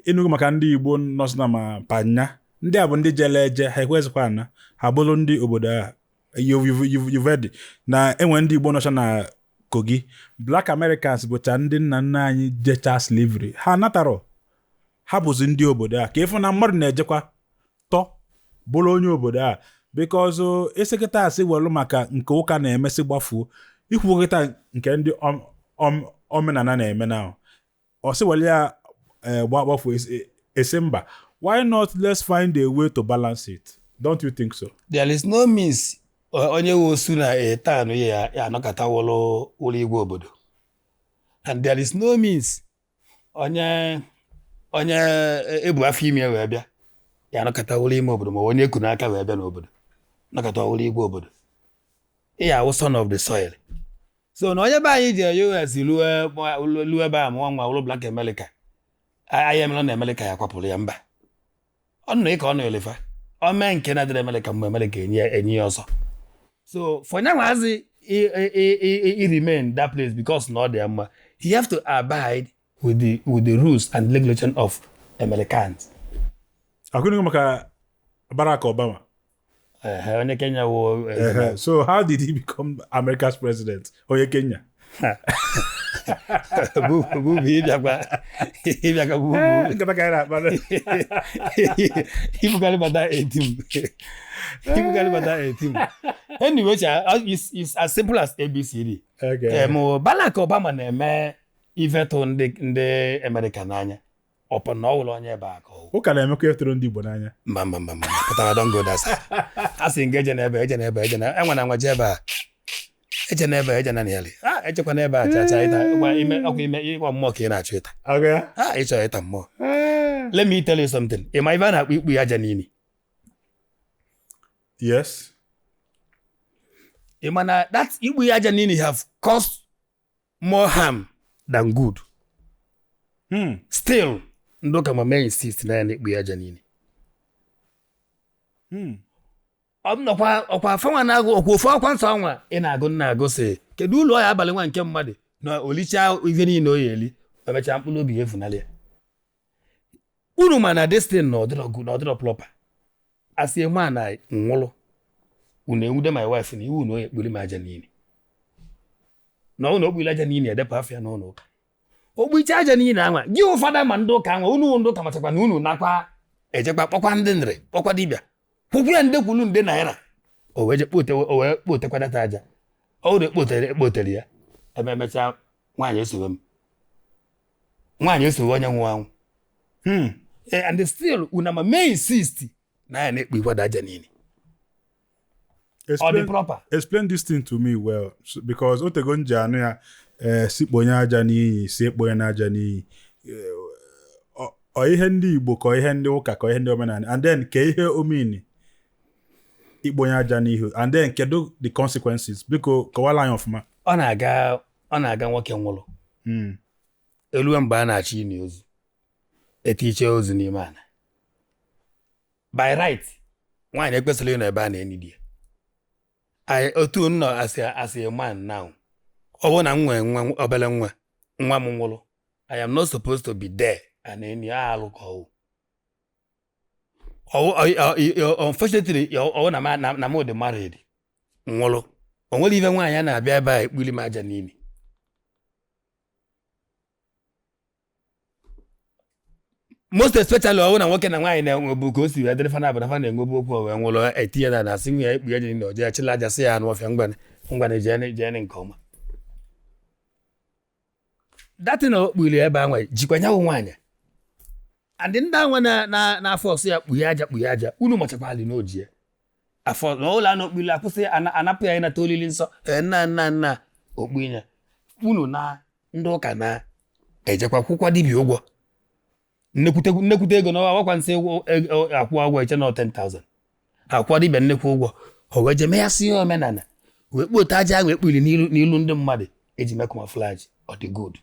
ịnụgo maka ndị Igbo nọzi na ma Panya, ndị a bụ ndị jele eje, ha ekwezikwa na ha bụrụ ndị obodo a. You've heard na enwe ndị Igbo nọcha na Kogi. Black Americans bụcha ndị nna nna anyị jecha slavery, ha natarọ, ha bụzi ndị obodo a, ka ịfụ na mmadụ na-ejekwa tọ bụrụ onye obodo a, because esekịta asị welu maka nke ụka na-emesị gbafuo ikwu kịta nke ndị omenala na-eme na ọ sị welu ya gbafuo esi mba. Why not? Let's find a way to balance it. Don't you think so? There is no means onye nwe osu na etan ya anọkọta wụlụ ụlọ igwe obodo, and there is no means onye ebu afọ ime wee bịa ya anọkọta wụlụ ime obodo, ma onye eku n'aka wee bịa n'obodo nọkọta wụlụ igwe obodo. Ị ya awụ son of the soil. So na onye be anyị ji US luo ebe a mụọ nwa, wụlụ Black America, anyị emelụ na America ya kwapụrụ ya mba. Ọ nọ ịka ọ nọ elefa ọ mee nke na-adịrị America mgbe America enye ya ọsọ. So for nyanwazi i remain that place because na ọ dị ya mma, he have to abide with the rules and regulation of Americans. Akwụnụgo maka Barack Obama? Ehe, onye Kenya wo. Ehe. So how did he become America's president, onye Kenya? Bubu, ịbịakwa bubu. Nkata ka anyị na-akpa. Ibukarị bata etim, ibukarị bata etim. Anyway, cha, it's as simple as ABCD. Okay. Barack Obama na-eme ivetụ ndị America n'anya ọpụ na ọ wụrụ onye ebe a ka ọ wụ. Ụka na-emekwa efere ndị Igbo n'anya. Mba, mba, mba, mba, pụtara, don go that side. A sị nga eje n'ebe, eje n'ebe, eje na enwe na nwa je ebe a, eje n'ebe, eje na n'ali a, ejekwa n'ebe a chacha ịta ịgwa ime ọkwa ime ịgwa mmụọ ka ị na-achọ ịta. A ị chọrọ ịta mmụọ. Let me tell you something. Ị ma ife a na-akpọ ikpu ya aja n'ili? Yes. Ị ma na that ikpu ya aja n'ili have caused more harm than good? Still ndị ụka ma mee insist na ya na-ekpu ya aja n'ili. Ọ bụ nọkwa ọkwa afọ na-agụ ọkwa ofu akwa nsọ anwa ị na-agụ nna agụ sị kedu ụlọ ya abalị nwa nke mmadụ na olichaa ife niile o ya eli, emechaa mkpụrụ obi ya efunalị ya. Unu ma na destin na ọdịrọ good, na ọdịrọ proper. Asị nwa na nwụrụ unu enwude my wife na iwu na onye ekpuri m aja niile na ọ na okpuri aja niile edepụ afọ ya n'ụlọ ụka, ogbuicha aja niile anwa gị ụfọdụ ma ndị ụka anwa unu ndị ụka machakwa na unu nakwa ejekwa kpọkwa ndị nrị, kpọkwa dibịa, kwụkwụ ya nde kwulu nde naira, o wee je kpote, o wee kpotekwa data aja. Ọ bụrụ ekpotere ekpotere ya, ebe emechaa nwaanyị esowe m, nwaanyị esowe onye nwụrụ anwụ. And still una ma may insist na ya na-ekpu ikwado aja niile. Ọ dị proper. Explain this thing to me well, because otego m ji anụ ya, si kponye aja n'iyi, si ekponye n'aja n'iyi. Ọ ihe ndị Igbo ka ihe ndị ụka ka ihe ndị omenala, and then ke ihe omini ikponye aja n'ihu, and then kedu the consequences? Biko kọwara anyị ọfụma. Ọ na-aga nwoke nwụrụ. Eluwe mgbe a na-achọ ini ozu, etiche ozu n'ime ala. By right, nwaanyị ekwesịrị ịnọ ebe a na-eni di ya. Otu m nọ as a man now, ọ bụrụ na m nwee nwa, obere nwa, nwa m nwụrụ, I am not supposed to be there and eni alụ ka ọwụ. Unfortunately, ọwụ na m dị married nwụrụ, o nwere ife nwaanyị a na-abịa ebe a ekpuli m aja n'ili. Most especially ọwụ na nwoke na nwaanyị na-enwebu ka o si wee dịrị fana abụna fa na-enwebu okwu, o wee nwụrụ, etinye na na asị nwunye ya ekpughe aja n'ili, o jee chịla aja sị ya anụ ọfịa, ngwanị ngwanị jee nke ọma. Datin o kpuri ebe ahụ jikwa nyanwụ nwaanyị, and ndị anwa na-afọ ọsọ ya kpughe aja kpughe aja, unu machakwali na ojie afọ na ụlọ anụ okpuli akwụsị anapụ ya ịnata olili nsọ. Nna nna nna okpunye unu na ndị ụka na-ejekwa kwụkwa dibịa ụgwọ nnekwute ego na ọwakwa nsị akwụ ụgwọ eche na 10,000 akwụọ dibịa nnekwu ụgwọ, o wee jee meghasị ihe omenala wee kpote aja ahụ ekpuli n'ilu ndị mmadụ eji mee camouflage. Ọ dị good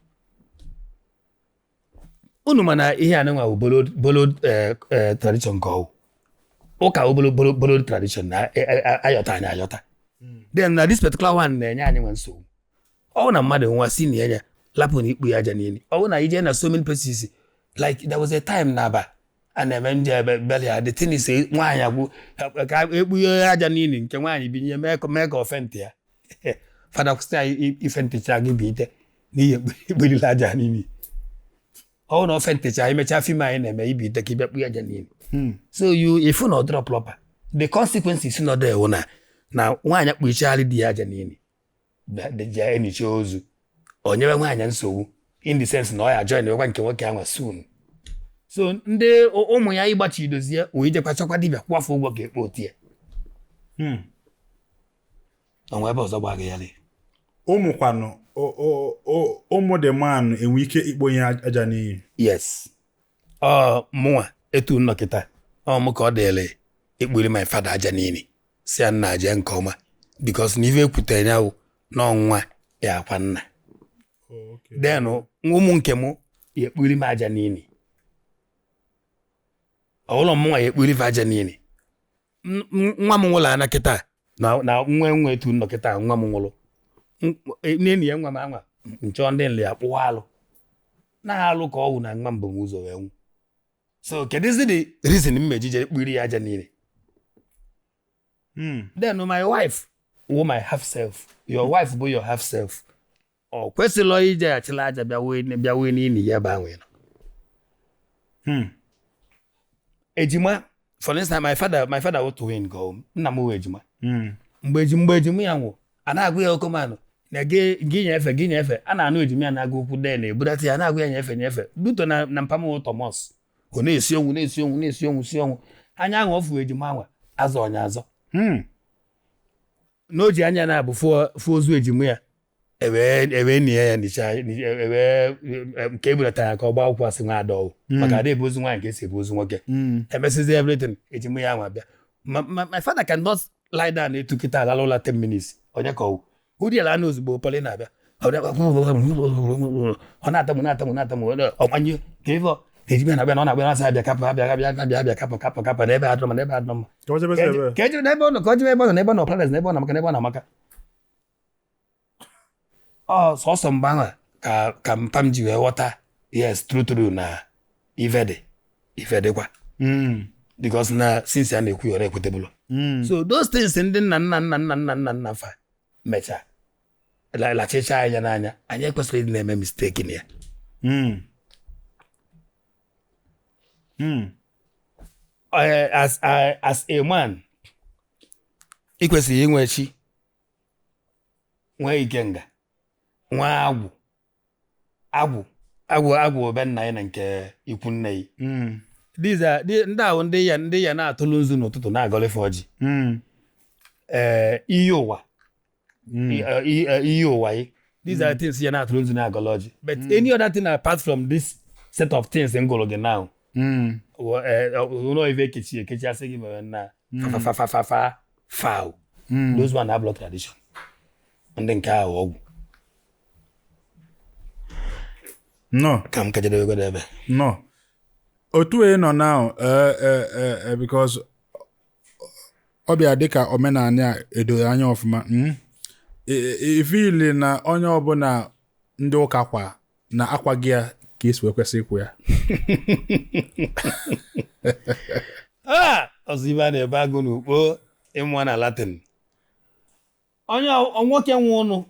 unu mana ihe a nwa bụ bolo tradition ka ọwụ ụka obolo bolo bolo tradition na ayọta anyị ayọta. Then na this particular one na-enye anyị nwe nsogbu. Ọ na mmadụ nwa si na ya lapụ na ikpu ya aja niile. Ọ bụ na ije na so many places, like there was a time na aba a na-eme nje ebe belia, the thing is nwaanyị agwụ ka ekpughe aja niile nke nwaanyị binye mee ka ofentị ya. Fada kwụsị anyị ife ntịcha gị bụ ite n'ihi ekpurila aja niile. Ọ na ofe ntịcha emechaa fim anyị na-eme ibi ite ka ịbịa kpughe aja niile. So you if na ọdịrọ proper, the consequences nọ there wụ na nwaanyị akpụchigharị di ya aja niile ji enicha ozu, o nyewe nwaanyị nsogbu in the sense na ọ ya join nwekwa nke nwoke ahụ soon. So ndị ụmụ ya ịgbachi dozie wee ijekwa chọkwa dibịa kwụọ afọ ụgwọ ka ekpo otie. Onwe ebe ọzọ gbaghị ya. Ụmụ kwanụ ụmụ dị man enwe ike ikponye aja n'iyi? Yes. Ọ mụnwa etu nnọkịta ọ mụ ka ọ dịrị ikpuri my father aja niile si ya nna jee nke ọma, because na ife ekwutere ya wụ n'ọnwa ya akwa nna. Then ụmụ nke mụ ya ekpuri m aja niile. Ọwụlọ mụnwa ya ekpuri m aja niile. Nwa m nwụrụ ana kịta na nwa nwa etu nnọkịta nwa m nwụrụ n'enyi ya nwa m anwa nchọ ndị nle ya kpụwa alụ na alụ ka ọ wụ na nwa mbụ m ụzọ wee nwụ. So kedụzi the reason m mejije kpuri ya aja niile? Then my wife wụ my half self, your wife bụ your half self. Ọ kwesịrị ije achịla aja bịa wee n'ili ya ebe ahụ nọ. Ejima for instance, my father wụ twin go nna m wụ ejima. Mgbe ejima ya nwụ a na-agụ ya okomanụ na gị nyefe gị nyefe a na-anụ ejima ya na-agụ okwu den ebudata ya na-agụ ya nyefe nyefe duto na mpam wụ Thomas ọ na-esi ọnwụ na-esi ọnwụ na-esi ọnwụ si ọnwụ anya ahụ ọfụ ejima anwa azọ ọnya azọ na o ji anya na-abụ fụ ozu ejima ya ewee nie ya nicha ewee nke ebudatara ya ka ọ gbaa akwụkwọ asị nwa adọwụ maka ada ebu ozu nwaanyị ka esi ebu ozu nwoke emesizi everything ejima ya anwa bịa. My father cannot lie down etu kịta alala ụla 10 minutes onye ka ọwụ ụdị ala anụ ozugbo pọlị na-abịa ọ na-atamụ na-atamụ na-atamụ ọgbanye ka ife ejima na-abịa na ọ na-abịa na-asị abịa kapụ abịa abịa abịa abịa kapụ kapụ kapụ n'ebe adọ ma n'ebe adọ mma ka ejebe n'ebe ọ nọ ka ọ jebe ebe ọ nọ n'ebe ọ nọ planet n'ebe ọ nọ maka n'ebe ọ na-amaka. Ọ sọsọ mgbe ahụ ka mpa m ji wee ghọta yes true true na ife dịkwa because na since ya na-ekwu ya ọ na-ekwetebụlụ. So those things ndị nna nna nna nna nna nna nna fa mechaa lachicha anya n'anya anyị ekwesịrị ịdị na-eme mistake na ya. As a man ị kwesịrị inwe chi Nwee ikenga, nwee agwụ. Agwụ, agwụ, agwụ be nna ya na nke ikwu nne ya. These are ndị ahụ, ndị ya na-atụlụ nzu n'ụtụtụ, na-agọlịfe ọjị. Ee, iyi ụwa. Iyi ụwa yi. These are things ya na-atụlụ nzu, na-agọlị ọjị. But any other thing apart from this set of things m gụrụ gị now, ụlọ ife ekechi ekechi, asị gị mere na fa fa fa fa fa foul. Those one abụlọ tradition. Ndị nke ahụ, ọgwụ. No. Ka m kajedebegoro ebe. No, otu ị nọ now, because ọ bịa dịka omenala a edoro anya ọfụma, ifili na onye ọbụla ndị ụka kwa na akwa gị ya ka esi wee kwesị ịkwụ ya. Ah, ọzọ ibe a na-ebe agụ n'ukpo ịmụọ na Latin. Onye nwoke nwe ụnụ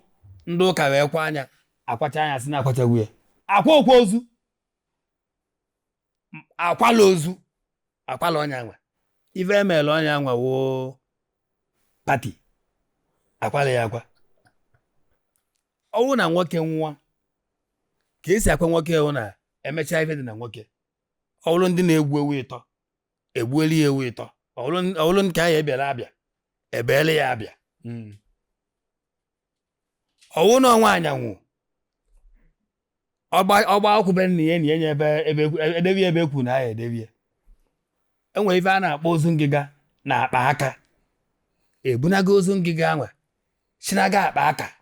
ndị ụka wee kwa anya, akwacha anya, sị na akwachagwu ya, akwa okwa ozu, akwala ozu, akwala ọnya nwa. Ife emela ọnya nwa woo party, akwala ya akwa. Ọnwụ na nwoke nwa, ka esi akwa nwoke hụ na emechaa ife dị na nwoke. Ọ bụrụ ndị na-egbu ewu ịtọ, egbueli ya ewu ịtọ. Ọ bụrụ nke ahụ ebiara abịa, ebeele ya abịa. Ọwụ na ọnwa anyanwụ, ọgba akwụ be nna ya, enyi ya, ebe ebe edebe ya, ebe ekwu na ya edebe ya. Enwere ife a na-akpọ ozu ngịga na akpa aka. Ebunaga ozu ngịga anwa, chinaga akpa aka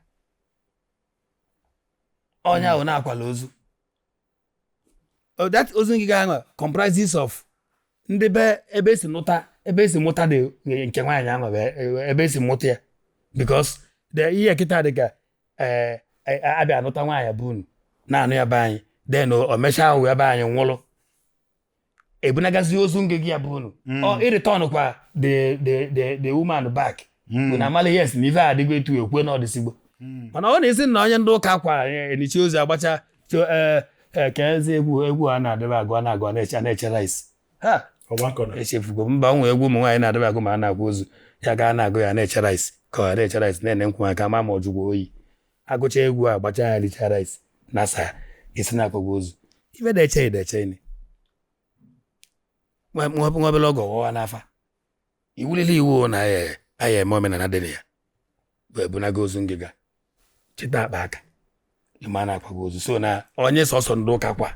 onye ahụ na-akwala ozu. Oh, that ozu ngịga ahụ comprises of ndị be ebe esi nụta, ebe esi mụta dị nke nwaanyị ahụ, ebe esi mụta ya, because the ihe kịta dị ka ee abịa anụta nwaanyị bụ unu na-anụ ya be anyị, then o mechaa ahụ ebe anyị nwụrụ, ebunagazi ozu ngịga ya bụ unu. Ọ ịreturn kwa the woman back. Unu amala, yes, na ife a adịgo etu ekwe na ọdịsigbo. Mana ọ na-esi na onye ndị ụka kwa enichi ozu agbacha so ee ka ezi egwu egwu a na-adịba agụ, a na-agụ, a na-eche rice ha. Ọgbakọ na Echefugo mba nwe egwu ụmụ nwaanyị na-adịba agụ ma a na-agwa ozu ya ga na-agụ ya, na-eche rice, ka ọ na-eche rice, na-ene nkwụ aka ma ọ jụgwa oyi. Agụcha egwu a, gbacha ya, richa rice na sa esi na-akpọgwa ozu. Ife na-eche edeche ni nwa nwa obere oge ọghọwa n'afa iwulili iwu na aya aya eme omenala dị na ya bụ ebunaga ozu ngịga, chịta akpa aka, ịma na-akwago ozu. So na onye sọsọ ndị ụka kwa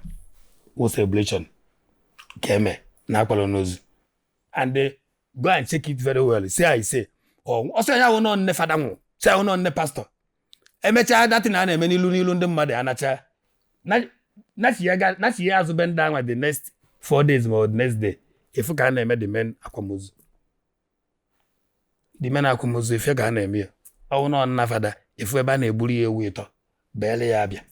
wụ celebration ka eme na akwalọ n'ozu. And go and check it very well. Say I say ọsọ ya wụ nọ nne fada nwụ, say ahụ nọ nne pastọ. Emechaa datin a na-eme n'ilu n'ilu ndị mmadụ, anacha nachi ya azụ be ndị anwa the next 4 days ma ọ the next day, efu ka a na-eme the main akwamozu. The main akwamozu, efe ka a na-eme ya. Ọwụ nọ nna fada, efu ebe a na-egburu ya ewu ịtọ, beele ya abịa.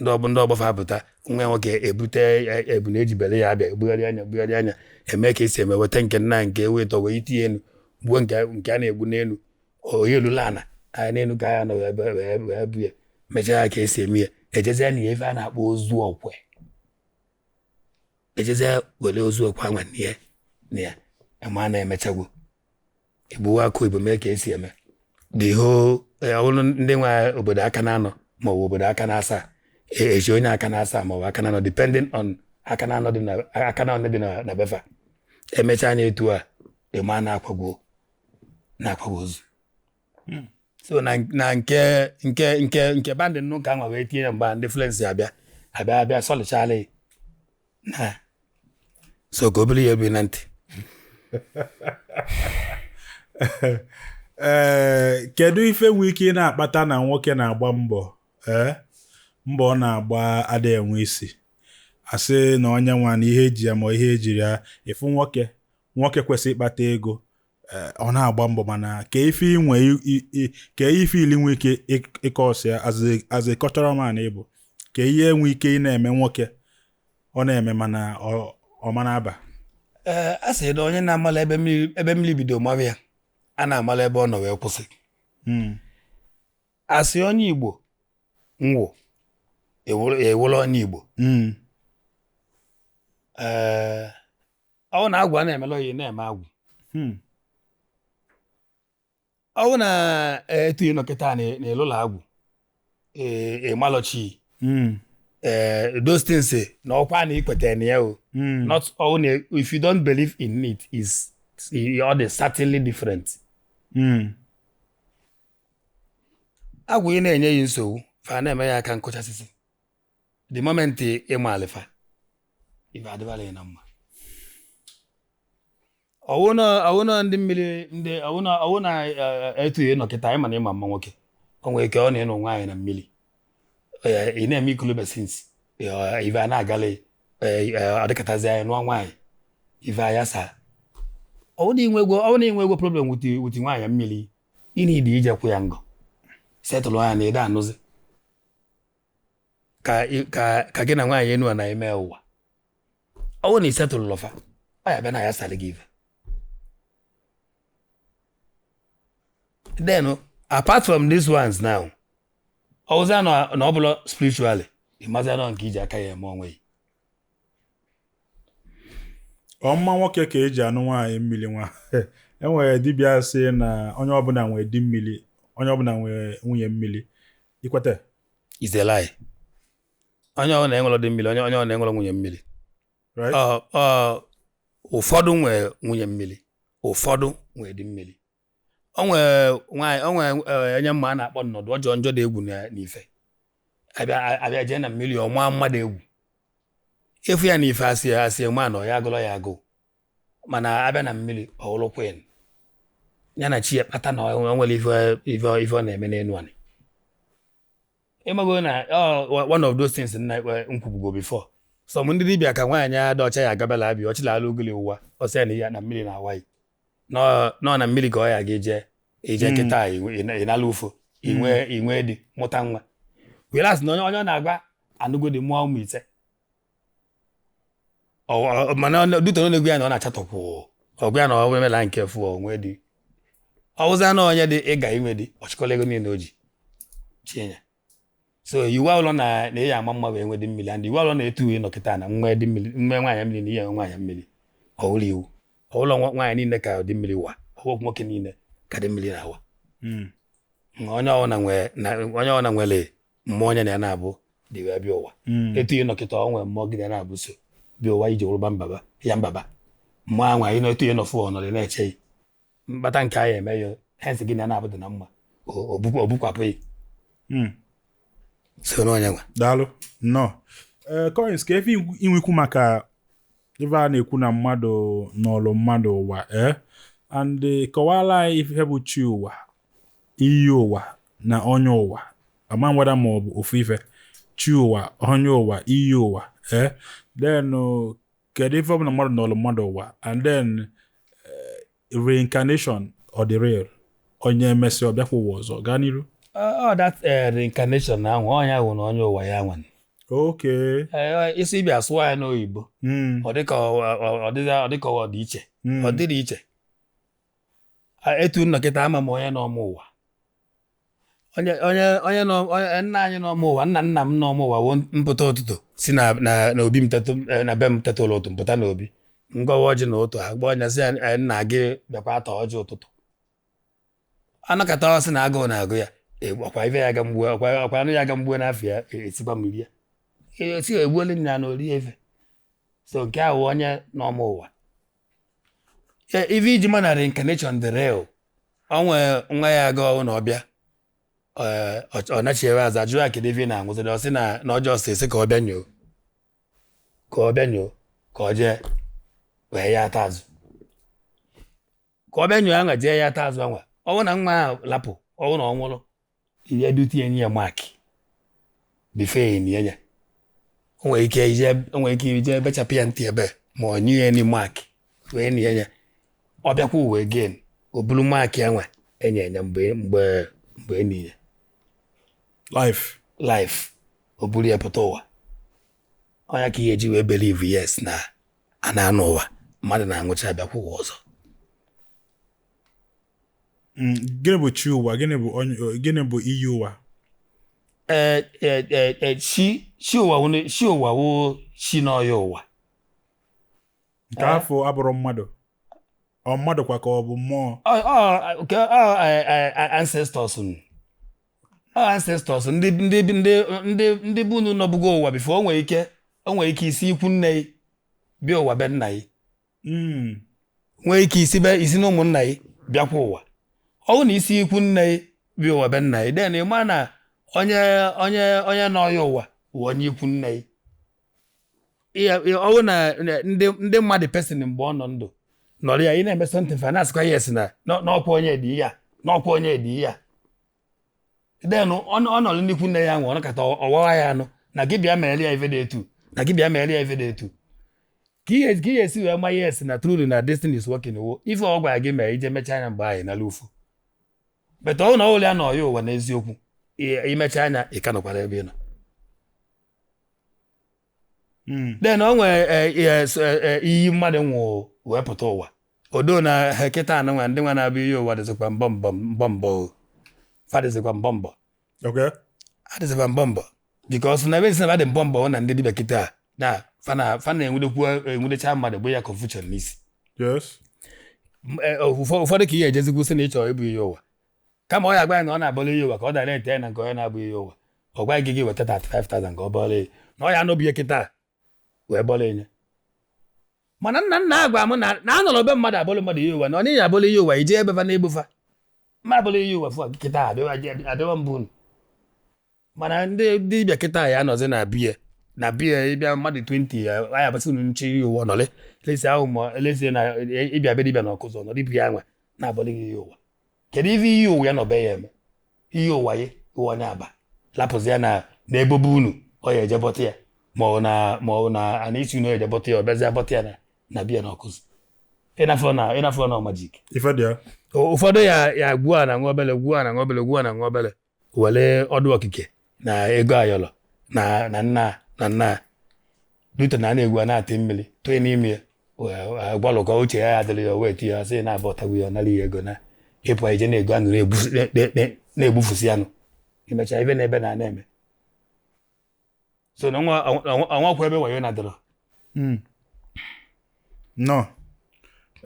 Ndị ọbụ ndị ọgbọfa apụta, nwa nwoke ebute ebu na eji bele ya abịa, ebugharị anya, ebugharị anya, eme ka esi eme, weta nke nna nke ewu ịtọ wee itinye elu, gbuo nke a na-egbu n'elu, oyi elula ana anya n'elu ka ya nọ wee bu ya, mechaa ya ka esi eme ya. Ejezie na ife a na-akpọ ozu ọkwe, ejezie were ozu ọkwe anwa nie na ya ema na-emechagwo, egbuwe akụ igbo, mee ka esi eme the whole ọbụrụ ndị nwe obodo aka na-anọ ma ọ bụ obodo aka na-asaa, eji onye aka na-asaa ma ọ bụ aka na-anọ, depending on aka na-anọ dị na aka na-anọ dị na befa. Emechaa anya etu a, ịma na-akwagwo ozu. So na nke bandị nnụ ka anwa wee tinye ya mgbe ndị fluency abịa sọlichala na so ka obere ihe bi na ntị. Ee, kedu ife nwee ike ị na-akpata na nwoke na-agba mbọ, ee, mbọ ọ na-agba adịghị enwe isi, asị na onye nwa na ihe eji ya ma ihe ejiri ya ịfụ nwoke kwesịrị ịkpata ego, ee, ọ na-agba mbọ, mana ka ife inwe ka ife ili nwe ike ịkọsị ya as a cultural man ịbụ, ka ihe nwe ike ị na-eme nwoke ọ na-eme mana ọ mana aba? Ee, a sị na onye na-amala ebe mmiri bido mawa ya, a na-amala ebe ọ nọ wee kwụsị. Asị onye Igbo nwụ ewuru onye Igbo. Ee, ọ na agwụ a na-emela oyi na-eme agwụ. Ọ bụ na etu ị nọ kịta na ịlụlọ agwụ, ịmalọ chi, those things na ọkwa na ikweta na ya o. Not all na if you don't believe in it is ọ dị certainly different. Agwụ ị na-enye ya nsogbu, fa na-eme ya aka nkụchasịsị. The moment ịma alịfa ife adịbala ya na mma. Ọwụ na ndị mmiri ndị ọwụ na etu ị nọ kịta, ịma na ịma mma nwoke, o nwere ike ọ na ịnụ nwaanyị na mmiri. Ị na-eme ikulube since ife a na-agala, ọ dịkọtazi anya nụọ nwaanyị, ife anya saa. Ọwụ na inwe ego problem with nwaanyị mmiri, ị need ije kwụ ya ngọ, settle anya na ede anụzi ka gị na nwaanyị enu a na-eme ụwa. Ọwụ na isettle lọfa, ọ ya bịa na ya salị gị ife. Then apart from these ones now, ọwụzia na ọ bụla spiritually, ịmazia nọ nke iji aka ya eme onwe ya. Ọmma nwoke ka eji anụ nwaanyị mmiri nwa. Enwere dibịa sị na onye ọbụla nwere di mmiri, onye ọbụla nwere nwunye mmiri. Ikwete? Is a lie. Onye ọ na-enwere dị mmiri, onye ọ na-enwere nwunye mmiri. Right. Ọ ụfọdụ nwee nwunye mmiri, ụfọdụ nwee di mmiri. O nwee nwaanyị, o nwee onye mma a na-akpọ nnọdụ ọjọọ njọ dị egwu n'ife. Abịa jee na mmiri, ọ maa mmadụ egwu. Efu ya na ife asị ma na ọ ya agụlọ ya agụ, mana abịa na mmiri, ọ wụrụ queen ya na chi ya kpata na o nwere ife ọ na-eme n'elu anị. Ịmago na ọ one of those things nna nkwubugo before, some ndị dibịa ka nwaanyị ada ọcha ya agabala abịa ọchịla alụ ugili ụwa, ọsọ ya na ya na mmiri na Hawaii nọ na mmiri ka ọ ya ga eje kịta ịnala ufo inwe di mụta nwa, whereas na onye ọ na-agwa anụgodi mụọ ụmụ ise. Mana dịka ọ na-egwu ya na ọ na-achatọpụ ọgwa ya na ọ emela nke fụ onwe di, ọwụza na onye dị ịga inwe di, ọchịkọla ego niile o ji chie ya. So iwu ụlọ na ịya ama mma wee nwe di mmiri, and iwu ụlọ na-etu ịnọ kịta na nwe di mmiri, nwe nwaanyị mmiri na ihe nwaanyị mmiri, ọwụrụ iwu ọwụlọ nwaanyị niile ka dị mmiri wa, ọwụ nwoke niile ka dị mmiri na-awa. Onye ọbụla nwee na onye ọbụla nwere mmụọ onye na ya na-abụ dị wee bịa ụwa. Etu ị nọkịta, ọ nwere mmụọ gị na ya na-abụ so bịa ụwa iji wụrụba mbaba ya mbaba mmụọ anwa ị nọ etu ị nọ fụ ọnọdụ na-eche ya mkpata nke anyị eme ya hence gị na ya na-abụ dị na mma, o bukwapụ ya. So n'onye nwe. Daalụ nnọọ. Ee, coins ka efe inwekwu maka ife a na-ekwu na mmadụ n'ọlụ mmadụ ụwa, ee, and kọwara anyị ife bụ chi ụwa, iyi ụwa na onye ụwa. Ama nwere ma ọ bụ ofu ife, chi ụwa, onye ụwa, iyi ụwa. Ee, then kedu ife ọbụla mmadụ n'ọlụ mmadụ ụwa, and then reincarnation, ọ dị real? Onye emesịa ọ bịakwa ụwa ọzọ? Gaa n'iru. Ọ that reincarnation ahụ, onye ahụ na onye ụwa ya nwe. Isi bịa sụọ ya n'oyibo, ọ dịka ọ dịka ọ dị iche. Ọ dịrị iche. Etu nnọkịta ama m onye nọ m ụwa, onye nọ onye nna anyị nọ m ụwa, nna nna m nọ m ụwa wụ mpụta ụtụtụ si na obi m tetụ, na be m teta ụlọ ụtụ, mpụta na obi ngọwa ọjị na ụtụ agba ọnya sị ya, nna gị bịakwa ata ọjị ụtụtụ. Anakọta ọ sị na agụụ na-agụ ya. Ọkwa ife ya aga mgbu, ọkwa anụ ya aga mgbu n'afọ ya, esikwa m rie, esi egbuole nna na orie ife. So nke ahụ onye nọ m ụwa. Ife iji ma na reincarnation dị real, ọ nwee nwa ya aga ọnwụ na ọbịa, ọ nachiere azụ, ajụ ya kedu ife ị na-anwụzịrị, ọ sị na ọjọọ sị esi ka ọ bịa nyoo, ka ọ bịa nyoo, ka ọ jee wee ya ata azụ, ka ọ bịa nyoo anwa jee ya ata azụ anwa. Ọ bụrụ na nwa ahụ lapụ, ọ bụrụ na ọ nwụrụ, ihe dutu ya nye ya mark before enye ya. O nwere ike ije bechapụ ya ntị ebe ma ọ nye ya ni mark wee nie ya. Ọ bịakwa ụwa again, o buru mark ya nwa enye ya mgbe enyi ya life life, o buru ya pụta ụwa. Ọnya ka ihe eji wee believe yes na a na-anụ ụwa, mmadụ na-anwụcha abịakwa ụwa ọzọ. Gịnị bụ chi ụwa? Gịnị bụ onye? Gịnị bụ iyi ụwa? Ee ee ee ee, chi ụwa chi ụwa wụ chi n'ọya ụwa. Nke afọ abụrụ mmadụ. Ọ mmadụ kwa ka ọ bụ mmụọ? Ọ nke ọ ancestors nụ. Ọ ancestors, ndị bụ unu nọbugo ụwa before. O nwere ike isi ikwu nne ya bịa ụwa be nna ya, nwee ike isi be isi na ụmụnna ya bịakwa ụwa. Ọ bụrụ na isi ikwu nne ya bịa ụwa be nna ya, then ị ma na onye nọ ya ụwa bụ onye ikwu nne ya. Ọ bụrụ na ndị mmadụ person mgbe ọ nọ ndụ nọrọ ya, ị na-eme something, fa na-asịkwa yes na n'ọkwa onye dị ya, n'ọkwa onye dị ya. Then ọ nọrọ n'ikwu nne ya nwe ọ nọkọta ọwawa ya anụ na gị bịa mere ya ife dị etu, na gị bịa mere ya ife dị etu, ka ihe esi wee ma yes na truly na destiny is working wo ife ọ gwara gị mere ije mechaa anya mgbe ahụ nala ufu. But ọ na ọwụlụ ya nọ ya ụwa n'eziokwu, imecha anya, ị ka nọkwara ebe ị nọ. Then o nwere iyi mmadụ nwụ wee pụta ụwa. Odo na ha kịta anụ nwa ndị nwa na-abụ iyi ụwa dịzikwa mbọ mbọ mbọ mbọ o. Fa dịzikwa mbọ mbọ. Adịzikwa mbọ mbọ because na ebe esi na dị mbọ mbọ na ndị dibịa kịta na fa na-enwudekwu enwudecha mmadụ gbe ya confusion n'isi. Ụfọdụ ka ihe ejezikwu sị na ị chọrọ ịbụ ihe ụwa, kama ọ ya agwa ya na ọ na-abọrọ ihe ụwa ka ọ dara ete ya na nke onye na-abụ ihe ụwa, ọ gwa gị gị weta 35,000 ka ọ bọrọ ya na ọ ya anọbụ ihe kịta wee bọrọ ya. Mana nna nna agwa m na anọrọ be mmadụ abọrọ mmadụ ihe ụwa, na ọ n'ihi abọrọ ihe ụwa ije ebe fa na-egbufa mma abọrọ ihe ụwa fụ kịta abịawa mbụ unu. Mana ndị dibịa kịta ya anọzi na biya na biya ịbịa mmadụ 20 ya ya abasị unu nche ihe ụwa nọrị lesi ahụ ma elesi na ịbịa be dibịa na ọkụzọ nọrị bịa nwa na-abọrọ gị ihe ụwa. Kedu ife ihe ụwa ya nọ be ya eme ihe ụwa ya ụwa onye aba lapụzi ya na n'ebobe unu, ọ ya eje bọta ya ma ọ na ana isi unu, eje bọta ya, ọ bịazie bọta ya na biya na ọkụzọ. Ịnafọ na magic. Ife dị ya. Ụfọdụ ya gwuo a na nwa obele, gwuo a na nwa obele, gwuo a na nwa obele, were ọdụ okike na ego ayọlọ na nna na nna duto na a na-egwu a na-atị mmiri tụọ n'ime ya wee gbalụkọ uche ya adịrị ya, wee tinye ya sị na-abụ ọtagbu ya, nara ya ego na ịpụ ije na-ego anụ na-egbufusi anụ. Emechaa ibe na ebe na na-eme so na ọnwakwa ebe wayo na-adịrọ. No.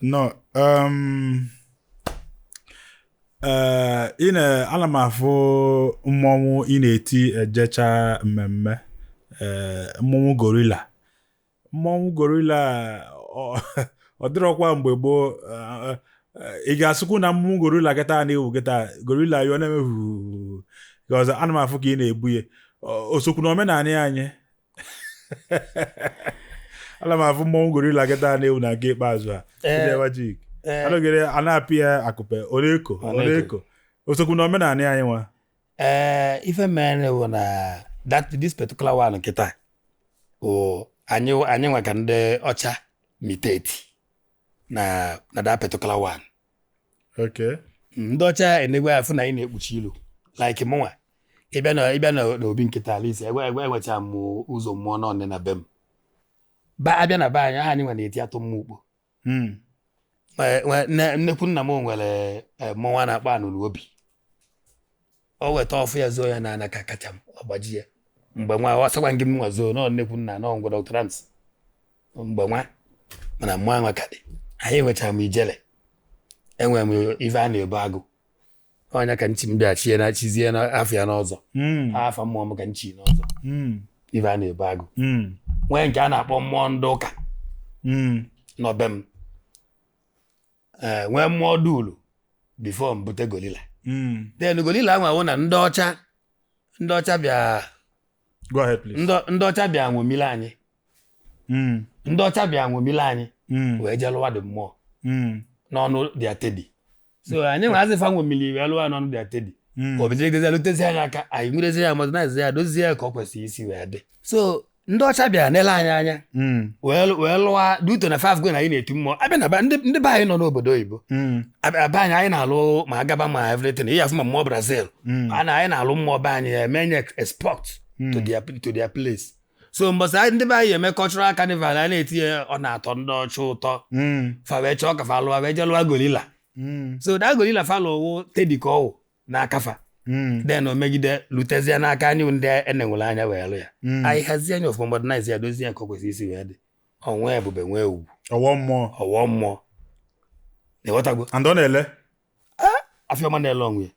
No. Ị na ana m afụ mmọnwụ ị na-eti ejecha mmemme, mmọnwụ gorilla. Mmọnwụ gorilla ọ dịrọkwa mgbe gboo. Ị ga-asịkwu na mmọnwụ gorilla kịta na-ewu kịta gorilla ya ọ na-eme huu ọzọ, ana m afụ ka ị na-ebu ya. O sokwu na omenala anyị. Ana m afụ mmọnwụ gorilla kịta na-ewu na nke ikpeazụ a. Ndị magic anọgide a na-apị ya akụpe, ọ na-eko, ọ Ọ na-eko. na-eko. O sokwu na omenala anyị nwa. Ee, ife mere bụ na that this particular one nkịta bụ anyị nwa ka ndị ọcha miteti na that particular one. Ndị ọcha enegwe afụ na anyị na-ekpuchi ilu like mụnwa ịbịa na n'obi nkịta ala isi egwe enwecha m ụzọ mmụọ nọ na be m ba abịa na be anyị aha anyị nwa na-eti atụ mmụọ ukpo. Nnekwu nna m nwere mmọnwụ a na-akpọ anụnụ obi, o weta ọfụ ya zoo ya n'ana ka kacha m ọ gbaji ya mgbe nwa ọ sịkwa gị m nwa zoo nọ nnekwu nna nọ ngwa Dr. Rams mgbe nwa mana mmụọ anwa ka dị. Anyị nwechara m ijele, enwere m ife a na-ebu agụ ọnya ka nchi m bịa chie na chizie n'afọ ya n'ọzọ. Afa mmụọ m ka nchi n'ọzọ. Ife a na-ebu agụ nwee nke a na-akpọ mmụọ ndị ụka nọ be m, ee, nwee mmụọ dulu before m bute gorilla. Then gorilla ahụ awụ na ndị ọcha bịa. Go ahead, please. Ndị ọcha bịa nwomile anyị. Ndị ọcha bịa nwomile anyị wee jee lụwa dị mmụọ n'ọnụ their teddy. So anyị nwe azịfa nwomili wee lụwa n'ọnụ their teddy. O bidozie lutezi anyị aka, anyị nwurezie ya, modernize ya, dozie ya ka ọ kwesịrị isi wee dị. So ndị ọcha bịara nele anyị anya wee lụwa duto na five go na anyị na-eti mmụọ abịa na ndị be anyị nọ n'obodo oyibo. Abịa be anyị, anyị na-alụ ma agaba ma everything ihe afụ ma mmụọ Brazil a na anyị na-alụ mmụọ be anyị eme nye export to their place. So mbọsị ndị be anyị eme cultural carnival, anyị na-etinye, ọ na-atọ ndị ọcha ụtọ. Fa wee chọọ ka fa lụwa, wee jee lụwa gorilla. So that gorilla fa lụwụ teddy ka ọwụ n'aka fa. Then o megide lutezie n'aka anyị ndị enenwere anya wee lụ ya. Anyị hazie anya ọfụma, modernize ya, dozie ya ka ọ kwesịrị isi wee dị, ọ nwee ebube, nwee ugwu. Ọwọ mmụọ. Ọwọ mmụọ. Na-ịghọtago? And ọ na-ele. Afịọma na-ele onwe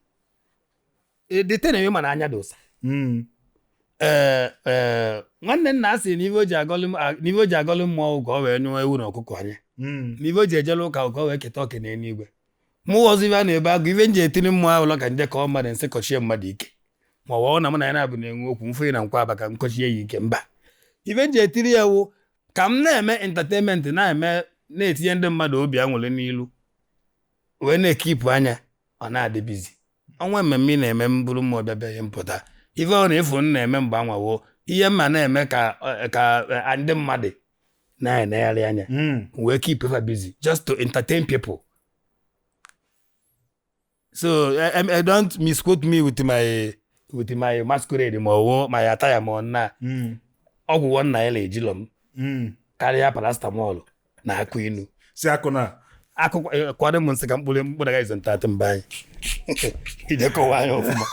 ya dete na-eme, mana anya dị ụsa. Ee ee, nwanne nna sị na ife o ji agọlụ mmụọ ka ọ wee nyụọ ewu na ọkụkọ anya, na ife o ji ejele ụka ka ọ wee keta oke n'eluigwe. Mụ ọzọ, ife a na-ebe agụ, ife m ji etiri mmụọ ahụ ụlọ ka nje kọọ mmadụ nsị, kọchie mmadụ ike, ma ọ bụ na mụ na ya na-abụ na-enwe okwu mfụ na nkwa aba ka m kọchie ya ike. Mba, ife m ji etiri ya wụ ka m na-eme entertainment, na-eme, na-etinye ndị mmadụ obi aṅụrị n'ilu, wee na-ekipụ anya ọ na-adị busy. Ọnwa mmemme ị na-eme, m bụrụ mmụọ bịa bịa ihe mpụta, ife ọ na-efu m na-eme mgbe anwawo ihe mma na-eme ka ndị mmadụ na-enegharị anya, wee keep her busy just to entertain people. So don't misquote me with my masquerade ma ọ wụ my attire ma ọ na ọgwụ 1 naira ejilọ m karịa paracetamol na akụ inu. Si akụ na Akụkọ kwado m nsị ka mkpụrụ mkpụrụ agaghị ntatị mba anyị ije kọwa anya ọfụma.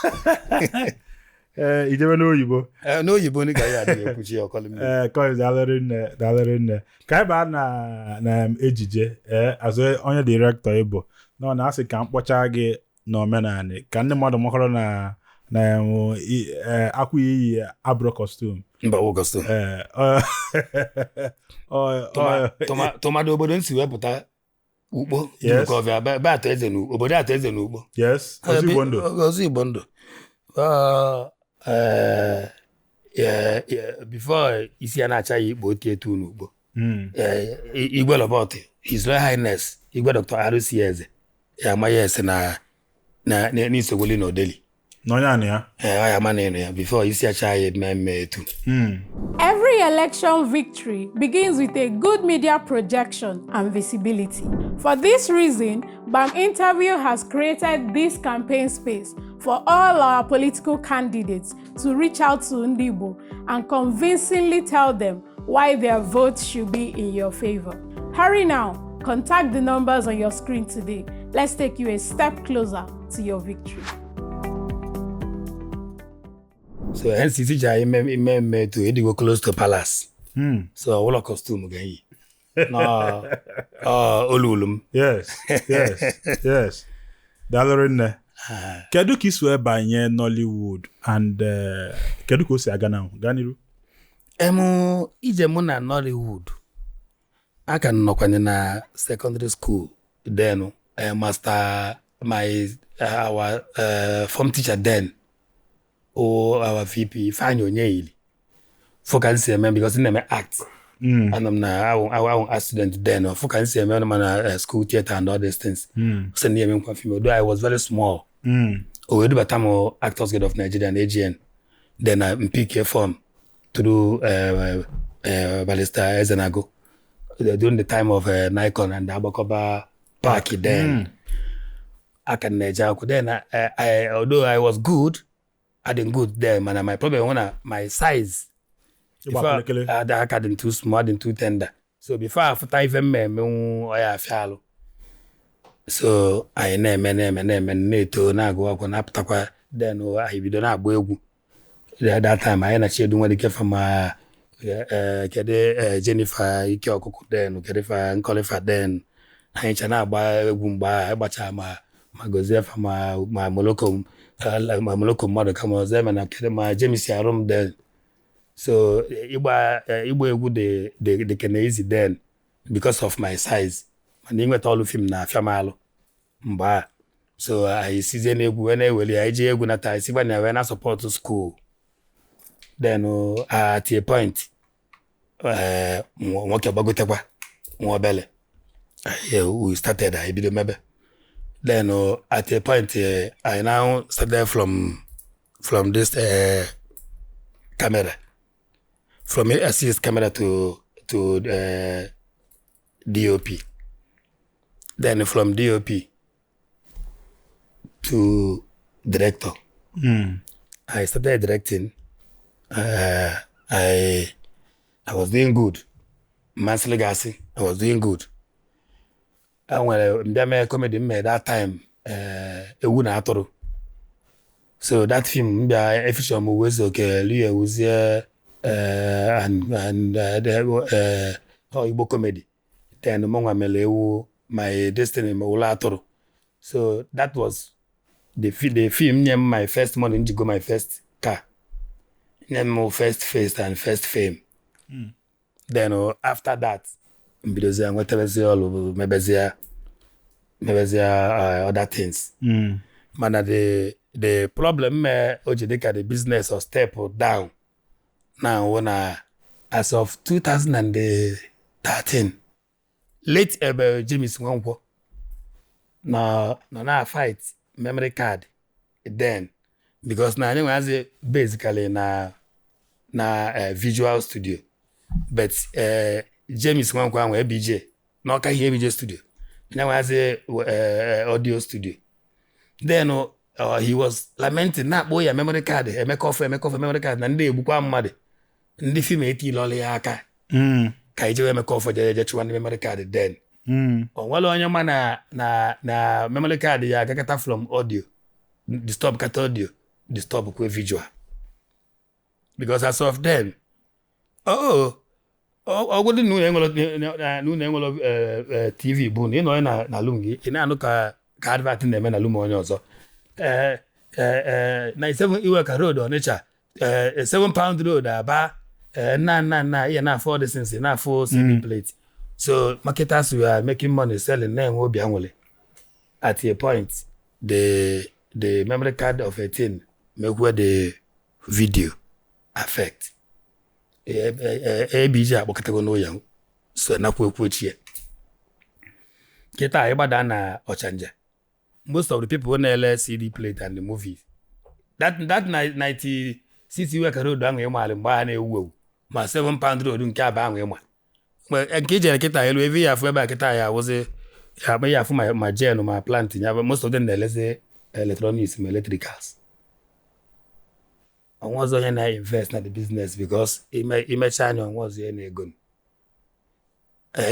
Ee, ijebe n'oyibo. Ee, n'oyibo ndị ka ya adịghị ekwuchi ya ọkọlụ mmiri. Ee, Coins, daalụrị nne, daalụrị nne. Ka anyị baa na ejije. Ee, azụ onye director ịbụ na ọ na-asị ka m kpọchaa gị n'omenanị ka ndị mmadụ makọrọ na akwa iyi abụrụ costume. Mba, wụ costume. Ee, Tụmadụ obodo nsi wepụta Ukpo. Dunukọfịa, be atọ eze na obodo atọ eze na Ukpo. Yes, Ọzọ Igbo Ndụ. Ọzọ Igbo Ndụ. Before isi ya na-acha ya ikpo otu etu n'Ukpo. Igwe Lọbọtị, His Royal Highness Igwe Dr. R.C. Eze ya ama ya ese na n'Isogoli na Odeli. Na onye anị ya. Ee, ọ ya ama na ịnụ ya before isi acha ya eme etu. Every election victory begins with a good media projection and visibility. For this reason, BAM Interview has created this campaign space for all our political candidates to reach out to Ndigbo and convincingly tell them why their vote should be in your favor. Hurry now, contact the numbers on your screen today. Let's take you a step closer to your victory. So NCC ji anyị ime etu ịdịgo close to palace. So ụlọ costume ga-eyi na ọ olulu m. Yes, daalụrị nne. Kedu ka isi wee banye Nollywood and kedu ka o si aga na gaa n'iru? Ije mụ na Nollywood, aka nọkwanye na secondary school then, master my our form teacher then o our VP Ifeanyi Onyeyili fụ ka m si eme because m na-eme act. Anọ m na awụ art student then. Fụ ka m si eme ma na school theatre and all these things, sị na eme nkwa film, although I was very small. O wee dubata m Actors Guild of Nigeria na AGN. Then m pick form through Barrister Ezenago during the time of Nikon and Agbakoba Park then. Aka m na-eje akwụkwọ then. Although I was good, I did good then, mana my problem was na my size. Ịgba kelekele. Aka dị too small, dị too tender. So before afụta ife m emenwu, ọ ya afịa alụ. So anyị na-eme na-eme na-eme, na-eto, na-agụ akwụkwọ, na-apụtakwa. Then anyị bido na-agba egwu. That time anyị na Chiedu nwere fama, kedu, Jennifer Ike Ọkụkụ then, kedu fa Nkọlịfa then. Anyị cha na-agba egwu mgbe ahụ, anyị gbacha ma gozie fa ma Moloko, ma Moloko mmadụ kama ọzọ eme na kedu ma James Arum then. So ịgba egwu dị kene easy then because of my size, mana inweta ọlụ film na-afịa m alụ mgbe a. So anyị sizie n'egwu wee na-eweli, anyị ji egwu nata, anyị sikwa na wee na support school. Then at a point, nwoke gbagotekwa nwa obele. We started, anyị bido mebe. Then at a point, I now started from this camera, from assist camera to DOP, then from DOP to director. I started directing. I was doing good. Mansili Gassi, I was doing good. I nwere mbịa mee comedy m mee that time, Ewu na Atụrụ. So that film mbịa efeature m Uwezuoke, Louis Ewuzie, and Igbo comedy. Then mụnwa mere ewu. my destiny ma ụlọ atụrụ. So that was the film nye m my first money m ji go my first car, nye m first face and first fame. Then after that mbidozie nwetabezie ọlụ, mebezie other things. Mana the problem me o ji dịka the business or step down now na as of 2013, late Ebe James Nwankwo nọ na fight memory card then, because na anyị nwehazi basically na visual studio, but James Nwankwo ahụ, ABJ n'ọka ihe ABJ studio, anyị nwehazi audio studio. Then he was lamenting, na-akpọ ya memory card, Emeka Offor, Emeka Offor, memory card na ndị egbukwa mmadụ, ndị film etilọla ya aka. Ka ijewe Emeka Offor jee chụwa ndị memory card then. O nwere onye ma na memory card ya agakọta from audio, disturb kata audio, disturb kwe visual, because as of then, oh, ọgwụdị na unu enwere TV bụ na ị nọ na room gị, ị na-anụ ka advert na-eme na room onye ọzọ. 97 Iweka Road, Onitsha, 7 Pound Road, Aba, na ihe na-afụ all these things, na-afụ CD plate. So marketers were making money selling, na-enwe obi aṅụrị. At a point, the memory card of 18 mekwe the video affect. ABJ akpọkọtago n'ụya so nakwa ekwu ochie. Kịta ịgbada na Ọchanja, most of the people na-ele CD plate and the movies, that 96 Iweka Road ahụ ịmalị mgbe a na-ewu ewu, ma 7 Pound Road nke Aba ahụ ịma mgbe nke ijere kịta elu ebe ya afụ ebe a kịta ya awụzi ya akpa ya afụ ma gen ma plant ya. Most of them na-elezi electronics ma electricals. Onwe ọzọ onye na-invest na the business, because imecha anya onwe ọzọ onye na-ego.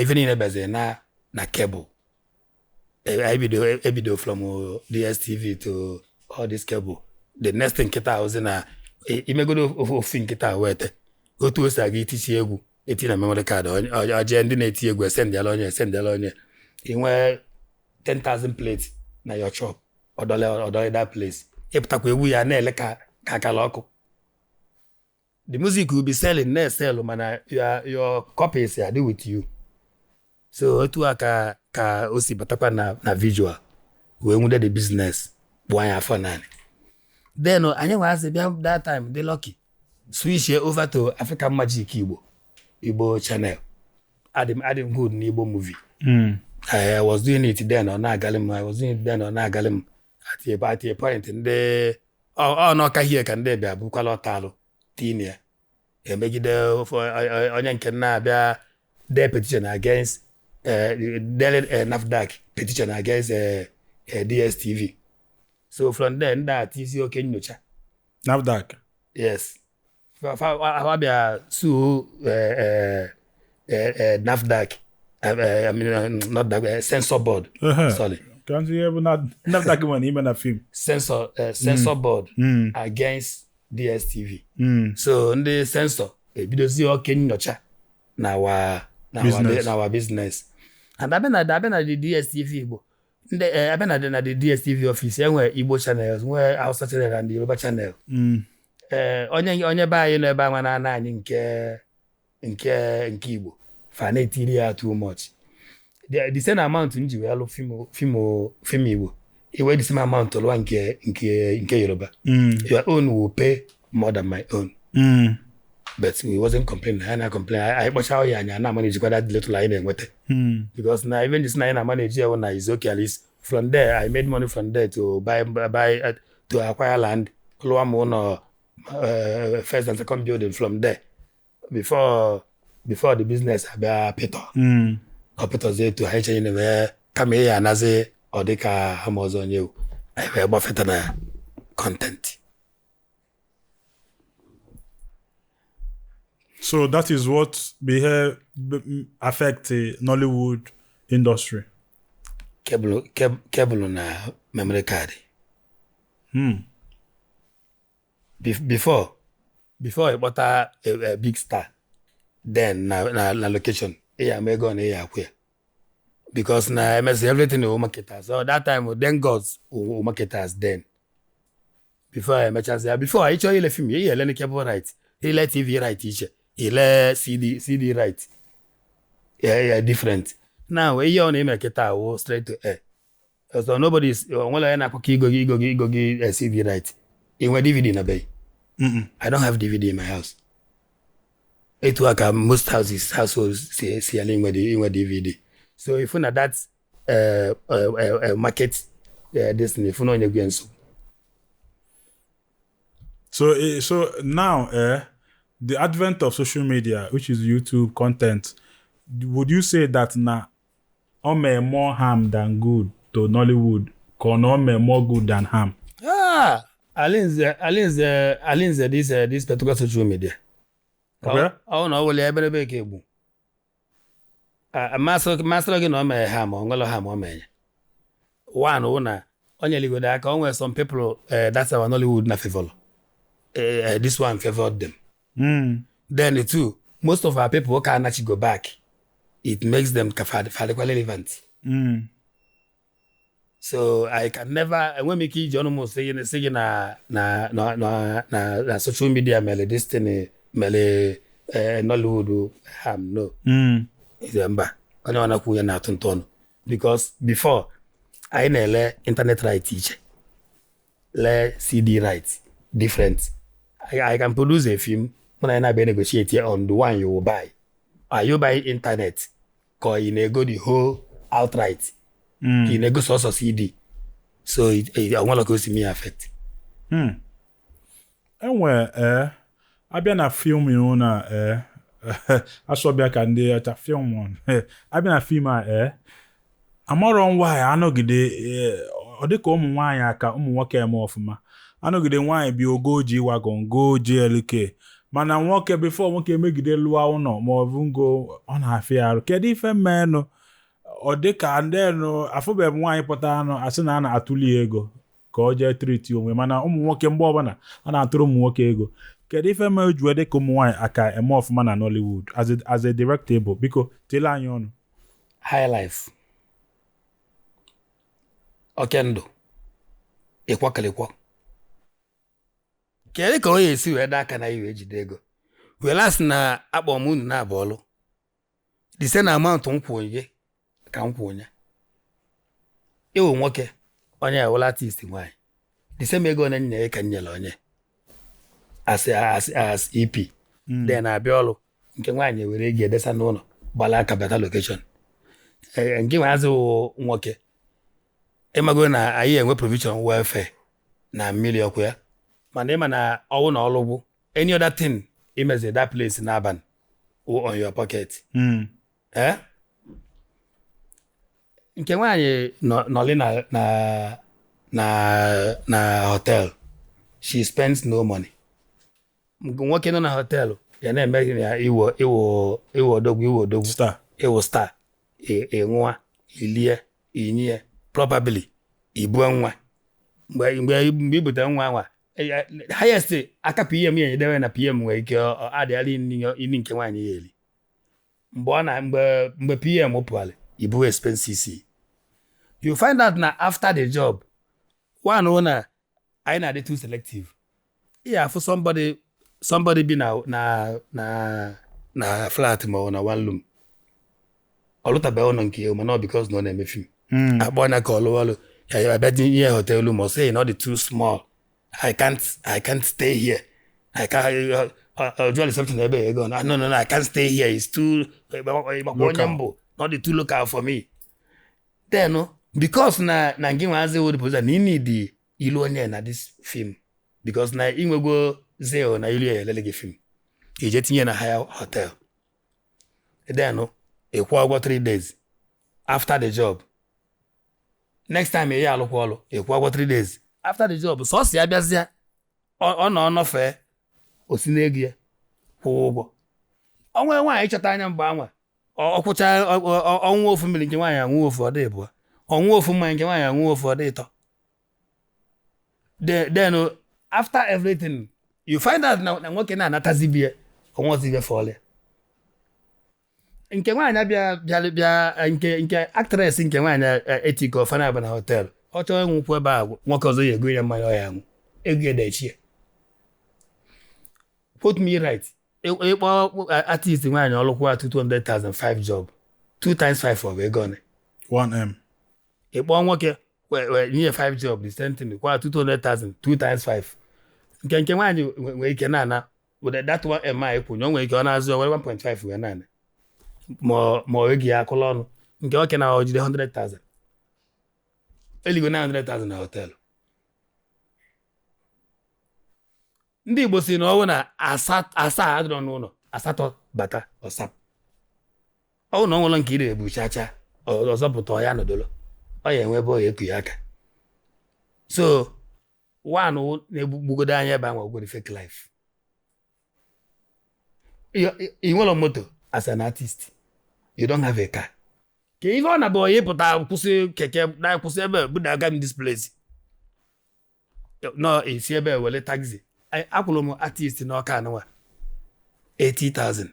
Ife niile beziri na cable. Ebido from DSTV to all this cable. The next thing nkịta ahụzi na imegodo ofu nkịta wete otu o si aga itichi egwu eti na memory card, oje ndị na-eti egwu esendịala onye, esendịala onye. Inwee 10,000 plates na your shop, ọdọle that place, ịpụtakwa egwu ya na-ele ka akala ọkụ. The music will be selling, na-eselu, mana your copies ya dị with you. So otu a ka o si batakwa na visual wee nwude the business bụ anyị afọ naanị. Then anyị nwaazị bịa that time dị lucky, switch over to African Magic Igbo channel. Adị m good n'Igbo movie. I was doing it then, ọ na-agalị m. I was doing it then, ọ na-agalị m. At a point, ndị ọ n'ọka hie ka ndị bịa bukwala ọtalụ tinye ya emegide onye nke na-abịa dee petition against dele NAFDAC petition against DSTV. So from there ndị a tizi oke nyocha. NAFDAC? Yes, fa bịa sue NAFDAC, I mean, not that, censor board. Sorry. Ka ntị ihe bụ na NAFDAC nwere ime na film. Censor board against DSTV. So ndị censor ebidozie oke nyocha na Business. Na our business. And abịa na the DSTV Igbo, ndị abịa na the DSTV office, enwe Igbo channels, nwee Hausa channel and Yoruba channel. Onye be anyị nọ ebe anwa na-ana anyị nke Igbo, fa na-etiri ya too much. The same amount m ji wee lụ film Igbo, iwe the same amount lụọ nke Yoruba, your own will pay more than my own. But we wasn't complaining. Anyị na-complain, anyị kpọcha ya, anyị na-amanejikwa that little anyị na-enweta, because na even this na anyị na-amanage ya na is okay. At least from there I made money from there to buy to acquire land, lụọ m ụlọ, first and second building from there before the business abịa pịtọ. Ọ pịtọzie etu anyị chenye wee kama ị ya anazi ọ dị ka ha ma ọzọ onye ewu anyị wee gbafeta na content. So that is what be here affect the Nollywood industry. Cable na memory card. Before ịkpọta a big star then na location, ị ya ama ego na ị ya akwụ ya. Because na emesi everything wụ marketers. So that time then gods wụ marketers then. Before emechazịa, before ị chọọ ile film, ihe ele cable right, ile TV right iche, ile CD right. Yeah, different. Now ihe ọ na-eme kịta wụ straight to air. So nobody is onwere onye na-akpọkọ igo gị CD right. Ị nwe DVD na be? I don't have DVD in my house. Etu a ka most houses households si ala inwe DVD. So if na that market this thing, if na onye gwe nsogbu. So now, the advent of social media, which is YouTube content, would you say that na ọ mee more harm than good to Nollywood, ka ọ na ọ mee more good than harm? Ah, Alinze, this particular social media. Okay. Ọ na ọ wụle ebe ka egbu. Masịrị gị na ọ mere ha ma ọ nwere ha ma ọ mere. One wụ na onye ligodo aka o nwere some people that's our Nollywood na favor. This one favored them. Then the two, most of our people can actually go back. It makes them fadikwa relevant. So I can never, enwe m ike iji ọnụ m sị gị na social media mere this thing, mere Nollywood harm, no. Ize mba, onye ọ na-akwu ya na-atụ ntụ ọnụ. Because before, anyị na-ele internet right iche, lee CD right different. I can produce a film, mụ na ya na-abịa negotiate on the one you will buy. Are you buying internet? Ka ị na-ego the whole outright? Ka ị na-ego sọsọ CD? So it onwere ka o si me affect. Enwe abịa na film ihu na asọbịa ka ndị ọcha film one. Abịa na film a, amarọ nwaanyị anọgide, ọ dịka ụmụ nwaanyị aka ụmụ nwoke eme ọfụma, anọgide nwaanyị bi ogo G wagon, go GLK, mana nwoke, before nwoke megide lụọ ụlọ ma ọ bụ ngo, ọ na-afịa arụ. Kedu ife mmenụ ọ dịka ndị nụ afụbeghị m nwaanyị pụta anụ asị na a na-atụli ya ego ka ọ jee treat onwe, mana ụmụ nwoke, mgbe ọbụla a na-atụrụ ụmụ nwoke ego? Kedu ife mere o ji wee dị ka ụmụ nwaanyị aka eme ọfụma na Nollywood? As a director bụ, biko tele anyị ọnụ. High life, oke ndụ, ịkwọkịlịkwọ. Kedu ka ọ ga-esi wee daa aka na iwe jide ego were asị na akpọ m unu na-abụ ọlụ the same amount nkwụ gị ka m kwụ onye ịwụ nwoke, onye ewela artist nwaanyị, the same ego onye nyere ka m nyere onye as EP. Then abịa ọlụ nke nwaanyị were ego edesa n'ụlọ, gbala aka bata location. Ee, nke nwaazị wụ nwoke, ịmago na anyị enwe provision welfare na mmiri ọkụ ya, mana ịma na ọwụ na ọlụgwụ, any other thing imezi that place n'abalị wụ on your pocket. Eh? Nke nwaanyị nọlị na hotel, she spends no money. Nke nwoke nọ na hotel ya na-eme ya iwo odogwu, iwo odogwu. Star. Iwo star, ị ṅụa, ilie, inye, probably ibue nwa. Mgbe i butere nwa nwa, highest aka PM ya edewe na PM nwere ike ọ adịghara ini nke nwaanyị ya eri mgbe ọ na mgbe PM pụọrọ ibu expenses. You find out na after the job one wụ na anyị na-adị too selective. Ị afụ somebody bi na flat ma ọ na one room, ọ lụtabeghị ụlọ nke ya, mana ọ because na ọ na-eme film, akpọ ya ka ọ lụọ ọrụ ya abịa tinye hotel room, ọ sị na ọ dị too small, I can't stay here, I can't. Jụọ reception ebe ego, no, no, no, I can't stay here, it's too ịgbakwa onye mbụ na ọ dị too local for me. Then because na gị nwazi wụ the producer na ị need ilu onye na this film, because na inwego zeal na ilu ya elele gị film, ije tinye na higher hotel, then ị kwụọ ụgwọ 3 days after the job. Next time ị ya alụkwa ọrụ, ị kwụọ ụgwọ 3 days after the job. Sọsọ ya bịazịa, ọ nọ nọfee, o si n'ego ya kwụọ ụgwọ ọnwa. Nwaanyị chọta anya mgbe anwa ọ kwụcha ọnwa ofu mmiri, nke nwaanyị anwụ ofu, ọ dị ịbụọ, ọnwụ ofu mmanya, nke nwaanyị anwụ ofu, ọ dị ịtọ. Then after everything you find out na nwoke na-anatazi bie ọnwa ọzọ ibe fọlịa. Nke nwaanyị bịa bịa bịa nke actress nke nwaanyị etiko fana bụ na hotel, ọ chọọ ịnwụkwu ebe a, nwoke ọzọ ya ego ya mmanya ọ ya aṅụ, ego ya dechie. Quote me right, ịkpọ artist nwaanyị ọlụkwa 200,000, 5 job, 2 times 5 ọ bụ ego one? 1M. Ịkpọ nwoke wee nye 5 job, the same thing kwa, 200,000, 2 times 5. Nke nwaanyị nwere ike na-ana with that 1M a kwụnye, o nwere ike ọ na-azụ ya were 1.5 wee na-ana, ma ọ ego ya akụla ọnụ. Nke nwoke na o jide 100,000, eligo 900,000 na hotel. Ndị Igbo si na ọwụ na asaa adịrọ n'ụlọ, asatọ bata ọsap. Ọwụ na ọ nwere nke ị na-ebu chacha ọzọ pụta, ọ ya nọdolo, ọ ya enwe ebe ọ ya eku ya aka. So one wụ na-egbugbogodo anya ebe ahụ, ogwere fake life. Ị nwere moto as an artist, you don't have a car, ka ife ọ na-abụ onye pụta kwụsị keke na kwụsị ebe budaga m this place, nọ esi ebe were taxi. Akwụrụ m artist n'ọka anụnwa 80,000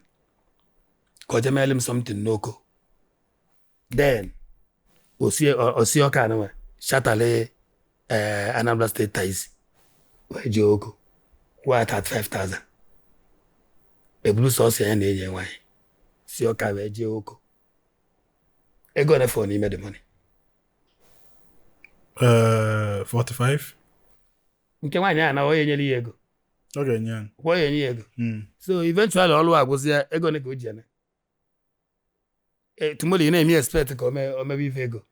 ka o jemele m something n'Oko, then osi ọka anụnwa shatale Anambra State taxi wee jee Oko, kwụọ 35,000, eburu sọsọ ya na enyi nwaanyị si ọka wee jee Oko. Ego ole fọ n'ime the money? 45. Nke nwaanyị a na onye nyere ya ego? Ọ ga-enye ya. Kwụọ ya, enye ya ego. So eventually ọlụ agwụzi ya, ego ole ka o ji eme? Tomorrow ị na-eme expect ka o mebe ife ego.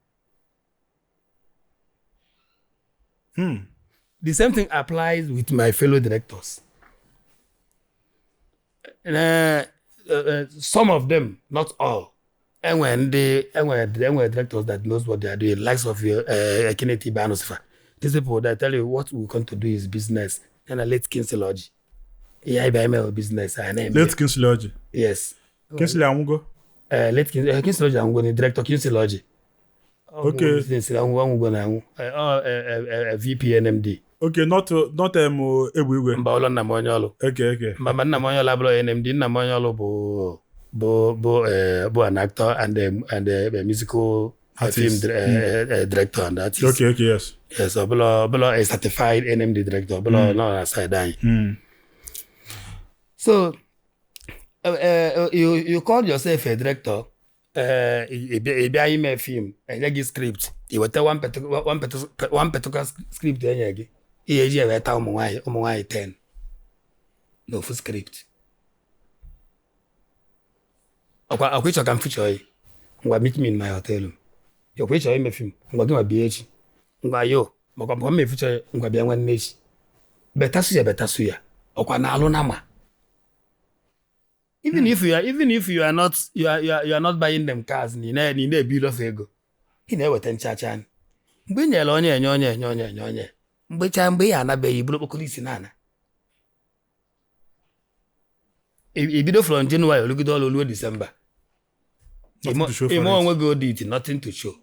The same thing applies with my fellow directors. Some of them, not all. Enwere ndị enwere directors that knows what they are doing, likes of your Kenneth Ibanosifa. These people that tell you what we come to do is business. And a late Kingsley Orji. Ihe anyị bịa ime bụ business. Anyị na-eme. Late Kingsley Orji. Yes. Kingsley anwụgo? Late Kingsley Orji anwụgo ni, director Kingsley Orji. Okay. Business anwụgo na anwụ. VP NMD. Okay, not Egbe Igwe. Mba, ụlọ nna m onye ọlụ. Okay. Mba, nna m onye ọlụ abụrụ NMD. Nna m onye ọlụ bụ an actor and a musical artist. Film director and artist. Okay, yes. Yes, ọbụla a certified NMD director, ọbụla nọ na side anyị. So you call yourself a director, ị bịa ime film, enye gị script, i weta one particular script enye gị, ihe eji eweta ụmụ nwaanyị 10 n'ofu script. Ọkwa ịchọ ka m feature yi, ngwa, meet me in my hotel. Ọkwa ịchọ ime film, ngwa, gị nwa bịa echi. Ngwa yo, makwa m feature yi, ngwa, bịa nwanne echi. Better suya, better suya. Ọkwa na alụ na ma even if you are not you are not buying them cars, na ị na-ebi ilofe ego, ị na-eweta nchacha mgbe ị nyere onye, enye onye, enye onye, enye onye, mgbe chaa mgbe ị anabeghị bụrụ okpokoro isi na ana ibido from January olugide ọrụ ruo December. Nothing to show for ime it. Onwe gị audit, nothing to show.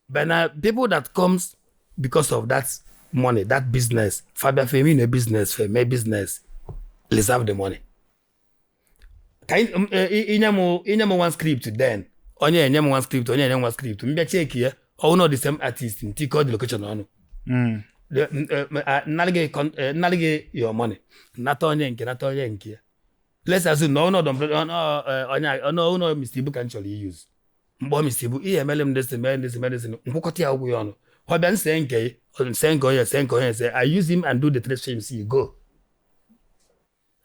But na people that comes because of that money, that business, fabia femi na business, feme business, reserve the money. Ka inye m one script, then onye enye m one script, onye enye m one script, mbịa check ya, ọ not the same artist, ntikọ the location ọnụ. Nnarị gị your money, nata onye nke, nata onye nke ya. Let's assume na ọnọdụ onye ọnụ Mr. Ibu ka m chọrọ iyuzu, mkpọ Mr. Ibu, ihe emele m desi mee desi mee desi, nkwụkọta ya ụgwọ ya ọnụ, ọ bịa nse nke nse nke onye nse nke onye nse. I use him and do the three films, you go.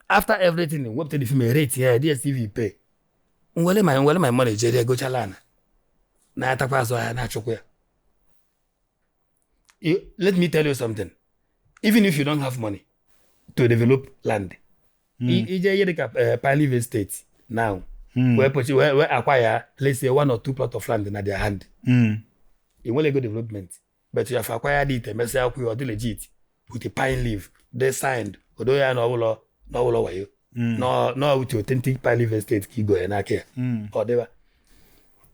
After everything, wepụta the film, rate ya DSTV pay, nwere my money jere egochala ana na-atakwa azụ ahịa na-achụkwa ya. Let me tell you something, even if you don't have money to develop land, ije ihe dịka Pine Leaf Estate now, wee purchase, wee acquire, let's say, one or two plot of land na their hand. Ị nwere ego development, but you have acquired it, emesịa akwụ ya, ọ dị legit with a pine leaf they signed, odo ya na ọbụlọ na ọbụlọ wayo, no, with authentic Pine Leaf Estate ka igo ya n'aka ya. Ọ dịba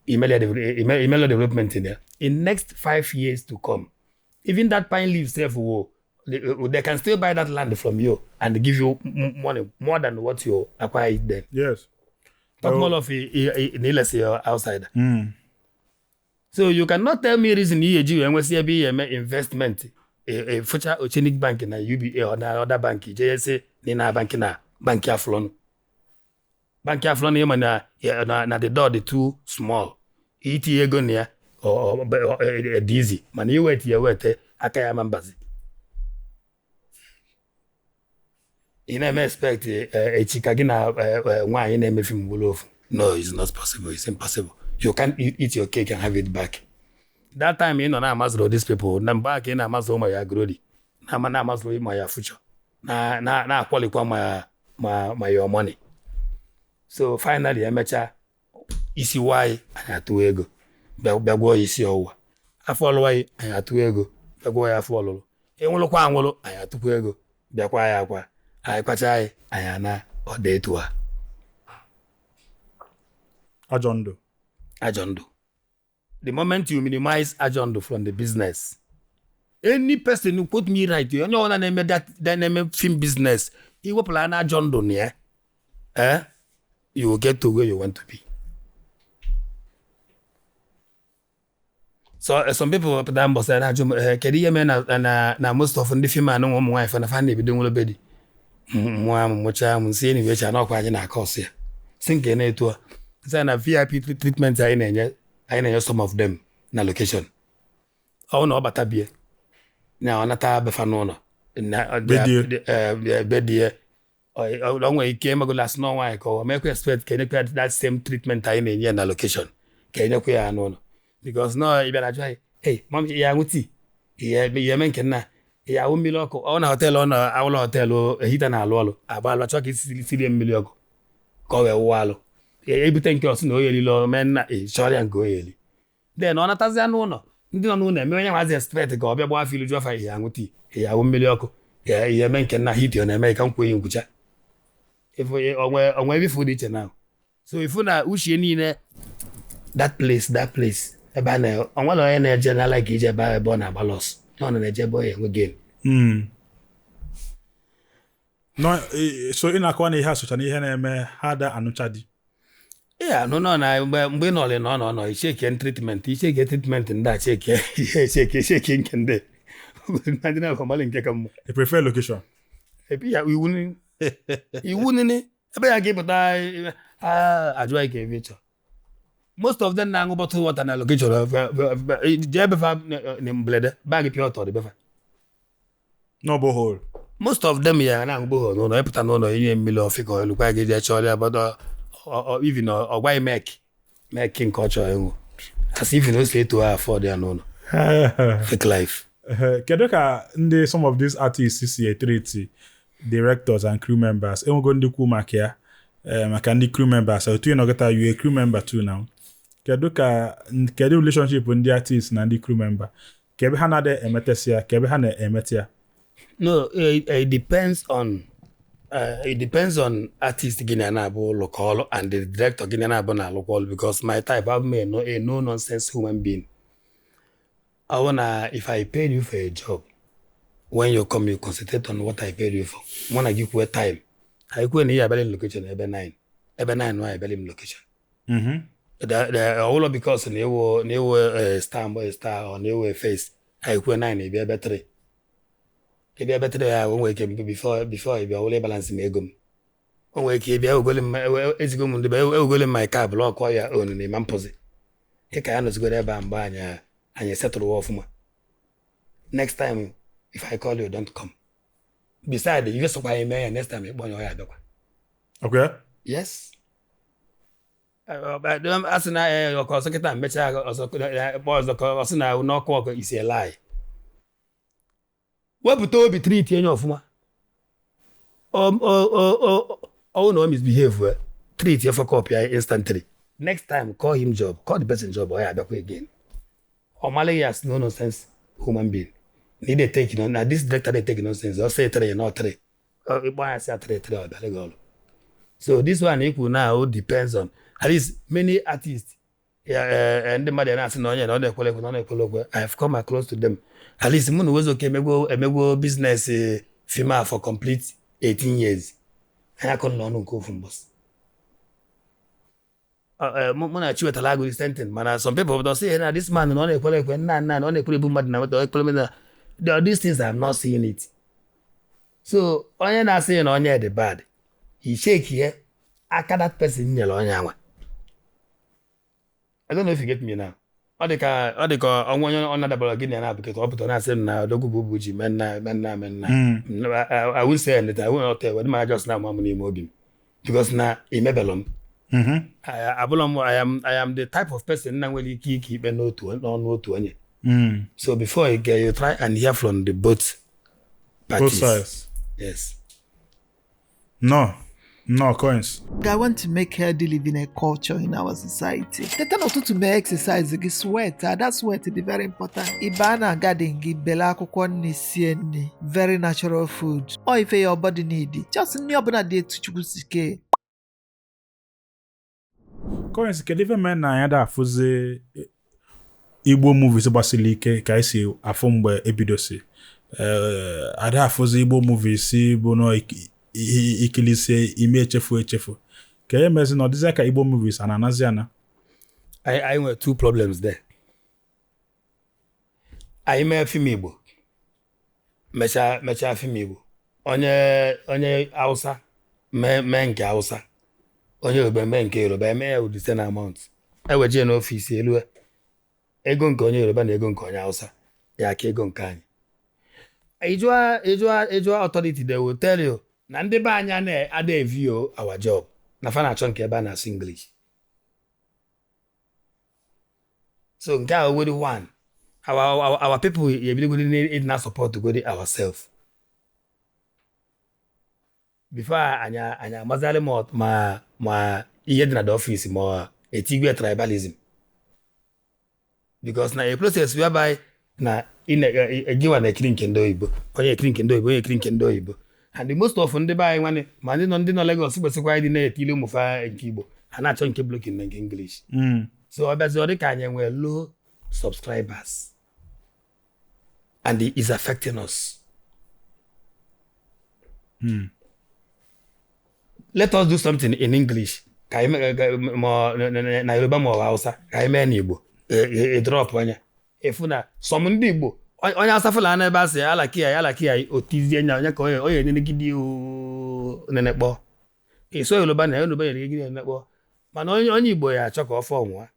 imela development in there in next 5 years to come, even that pine leaf sef wo They can still buy that land from you and give you money more than what you acquire it then. Yes. Talk Oh. more of na ilesi your outsider. So you cannot tell me reason ihe eji wee nwesị ebe ihe eme investment, fụcha Oceanic Bank na UBA or na other bank, jee sị na ị na bank na bank aflọnụ, bank aflọnụ, ịma na na the door dị too small itinye ego na ya. Dị easy, mana iweta ya weta aka ya ma mbazi ị na-eme expect echi ka gị na nwaanyị na-eme film bụrụ ofu. No, it's not possible. It's impossible. You can't eat your cake and have it back. That time ị nọ na-amazụrụ these people na mgbe aka ị na-amazụ ụmụ ya glory, na-ama na-amazụrụ ma ya future, na na na-akwọlikwa ma your money. So finally, emechaa isi waanyị, anyị atụwa ego, bịa gwọọ ya isi ọwụwa. Afọ ọlụwa anyị, anyị atụwa ego, bịa gwọọ ya afọ ọlụlụ. Ịnwụlụkwa anwụlụ, anyị atụkwa ego, bịakwa ya akwa. Anyị kwacha anyị, anyị ana ọda etu a. Ajọ ndụ. Ajọ ndụ. The moment you minimize ajọ ndụ from the business, any person who quote me right, onye ọbụla na-eme that na-eme film business, iwepụla na ajọ ndụ na ya, you will get to where you want to be. So some people pụta mbọsị na-ajụ m, kedu ihe mere na most of ndị film anụ ụmụ nwaanyị fa na-ebido nwere be di mụọ m mụchaa m nsị enyi wecha n'ọkwa anyị na-akọ ọsị ya si nke na-etu a sị na VIP treatment anyị na-enye some of them na location, ọ na ọ bata bie na ọ nata befa n'ụlọ na Bedie. Bedie ọ nwere ike ịmagola asị na nwaanyị ka ọ mekwa expect ka enyekwa ya that same treatment anyị na-enye ya na location, ka enyekwa ya n'ụlọ, because no ị bịara jụ anyị, "Hey mom, ya aṅụ tii, ya eme nke nna ya awụ mmiri ọkụ?" Ọ na hotel, ọ na awụlọ hotel heater na-alụ ọlụ agba alụ, achọ ka isi sirie mmiri ọkụ ka ọ wee wụọ alụ ya, ebute nke ọsị na oye elile mee nna ị chọrọ ya nke oye eli. Then ọ natazịa n'ụlọ, ndị nọ n'ụlọ eme onye nwazi expect ka ọ bịa gbaa afọ ilu jụọ afa, ihe aṅụ tii, ihe awụ mmiri ọkụ, ya ihe eme nke nna heat ọ na-eme ka m kwuo ya nkwucha. Ifu onwe ebe ifu dị iche na so ifu na uche niile that place ebe a na onwere onye na-eje na like ije ebe ahụ ebe ọ na-agba loss, ọ na-eje ebe ọ ya enwe gain. No, so ị na-akọwa na ihe a socha na ihe na-eme ha da anụcha di. Ya nụ nọ na mgbe ị nọrị nọ nọ nọ icheke treatment, icheke treatment ndị a, cheke ihe, cheke cheke nke ndị ndị na-akọmalị nke ka mma. I prefer location. Ebe ya iwu nini, iwu nini ebe ya ga-epụta ajụ anyị ka ebe ịchọ. Most of them na-aṅụ bottle water na location, jee befa na mberede bag pure water dị befa. No borehole. Most of them ya na-aṅụ borehole n'ụlọ. Ịpụta n'ụlọ inye mmiri ọfị ka olukwa gị jee chọrọ ya, but even ọ gwaghị mek mek nke ọ chọrọ ịṅụ, as even o si eto afford ya n'ụlọ. Fake life. Kedu ka ndị some of these artists si e-treat directors and crew members? Enwego ndị kwu maka ya, maka ndị crew members otu ị nọgịta, you a crew member too now. Kedu relationship ndị artists na ndị crew member? Ka ebe ha na-adị emetesi ya, ka ebe ha na-emete ya? No, it depends on artist gị na na-abụ lụkọ ọlụ and the director gị na na-abụ na-alụkọ ọlụ, because my type, abụ a no nonsense human being. I wanna, if I paid you for a job, when you come, you concentrate on what I paid you for. Mụ na gị kwue time, anyị kwue na ihe abịala m location ebe 9, ebe 9 nwa abịala m location. Ọwụlọ because na ewu star mgbe star ọ na-ewu face, anyị kwue 9, ịbịa ebe 3, ịbịa ebe 3 ya, o nwere ike before ịbịa ọwụlọ ịbalance m ego m, o nwere ike ịbịa ewegole m ezigo m ndị be ewegole m my car block ya onu na ịma mpụzi ị ka ya nọzigoro ebe a mgbe anyị setụrụ ọfụma. Next time if I call you, don't come. Beside, ife sokwa anyị mee ya, next time ịkpọ onye ọ ya abịakwa. Okay. Yes, a sị na ọkọ ọzọ kịta mechaa ọzọ kpọọ ọzọ ka ọ sị na n'ọkụ ọkụ isi lie. Wepụta obi, treat enye ọfụma. Ọ na o misbehave, treat ya, fuck up ya instantly. Next time call him job, call the person job, ọ ya abịakwa again. Ọ malịghị as no nonsense human being na ị dey take no, na this director dey take nonsense. Ọ sị three, not three, ịkpọ ya sị ya three three, ọ bịara gị ọrụ. So this one ikwu now depends on at least many artists. Ya ndị mmadụ ya na-asị na onye na ọ na-ekwele ekwe na ọ na-ekwele ekwe. I have come across to them. At least mụ na Uwaezuoke emegwo business film a for complete 18 years. Anyị akọ n'ọnụ nke ofu mbọsị. Mụ na Chiwetalu Agu the same thing, mana some people don say na this man na ọ na-ekwele ekwe, nna nna na ọ na-ekwele ebu mmadụ na nweta ọ ekwele na. These things, I'm not seeing it. So onye na-asị na onye dị bad, he shake here aka that person nyere onye anwa. I don't know if you get me now. Ọ dị ka ọnwa onye ọ na-adabara gị na ya na-abụkịta ọ pụtara na-asị m na odogwu bụ ubu ji mee nna mee nna mee nna. I won't say anything. I won't not tell. Ma just na ama m n'ime obi m because na emebelụ m. Abụlọ m. I am the type of person na nwere ike ike ikpe n'otu n'ọnụ otu onye. So before you get, you try and hear from the both Both parties. sides. Yes. No, coins. I want to make healthy living a culture in our society. Teta n'ụtụtụ, mee exercise gị, sweat ada, sweat dị very important. Ị baa na garden gị, bele akwụkwọ nri, sie nri, very natural food. Ọ ife your body need. Just nri ọbụla dị etu Chukwu si kee. Coins, kedu ife mere na anyị ada afụzi Igbo movies gbasiri ike ka anyị si afụ mgbe ebidosi? Ada afụzi Igbo movies bụ na ikilisie ime echefu echefu ka e mezi na ọ dịzịa ka Igbo movies a na-anazi ana. I nwere two problems there. Anyị mee film Igbo, mechaa film Igbo, onye Hausa mee nke Hausa, onye Yoruba mee nke Yoruba, eme ya with the same amount, ewejie n'office elu ego nke onye Yoruba na ego nke onye Hausa ya ka ego nke anyị. Ịjụa authority, they will tell you na ndị be anyị na-ada eview our job na fa na-achọ nke ebe a na-asụ English. So nke a were one, our people ebidogodi ịdị na support godi ourselves before anyị amazalị ma ihe dị na the office ma etigwe tribalism, because na a process whereby na gịwa na-ekiri nke ndị oyibo, onye ekiri nke ndị oyibo, onye ekiri nke ndị oyibo, and the most of ndị be anyị nwanne ma ndị nọ Lagos kwesịkwa ịdị na-etili ụmụfa nke Igbo, ha na-achọ nke blocking na nke English. So ọ bịazi ọ dị ka anyị nwere low subscribers and it is affecting us. Let us do something in English ka anyị ma na Yoruba ma ọ bụ Hausa ka anyị mee n'Igbo, drop anya efu na some ndị Igbo, onye Hausa Fulani ebe a sị alaki ya alaki ya otizie nya onye ka onye enenegide nenekpọ eso Yoruba na Yoruba yenegide nenekpọ, mana onye Igbo ya achọ ka ọ fọọ nwa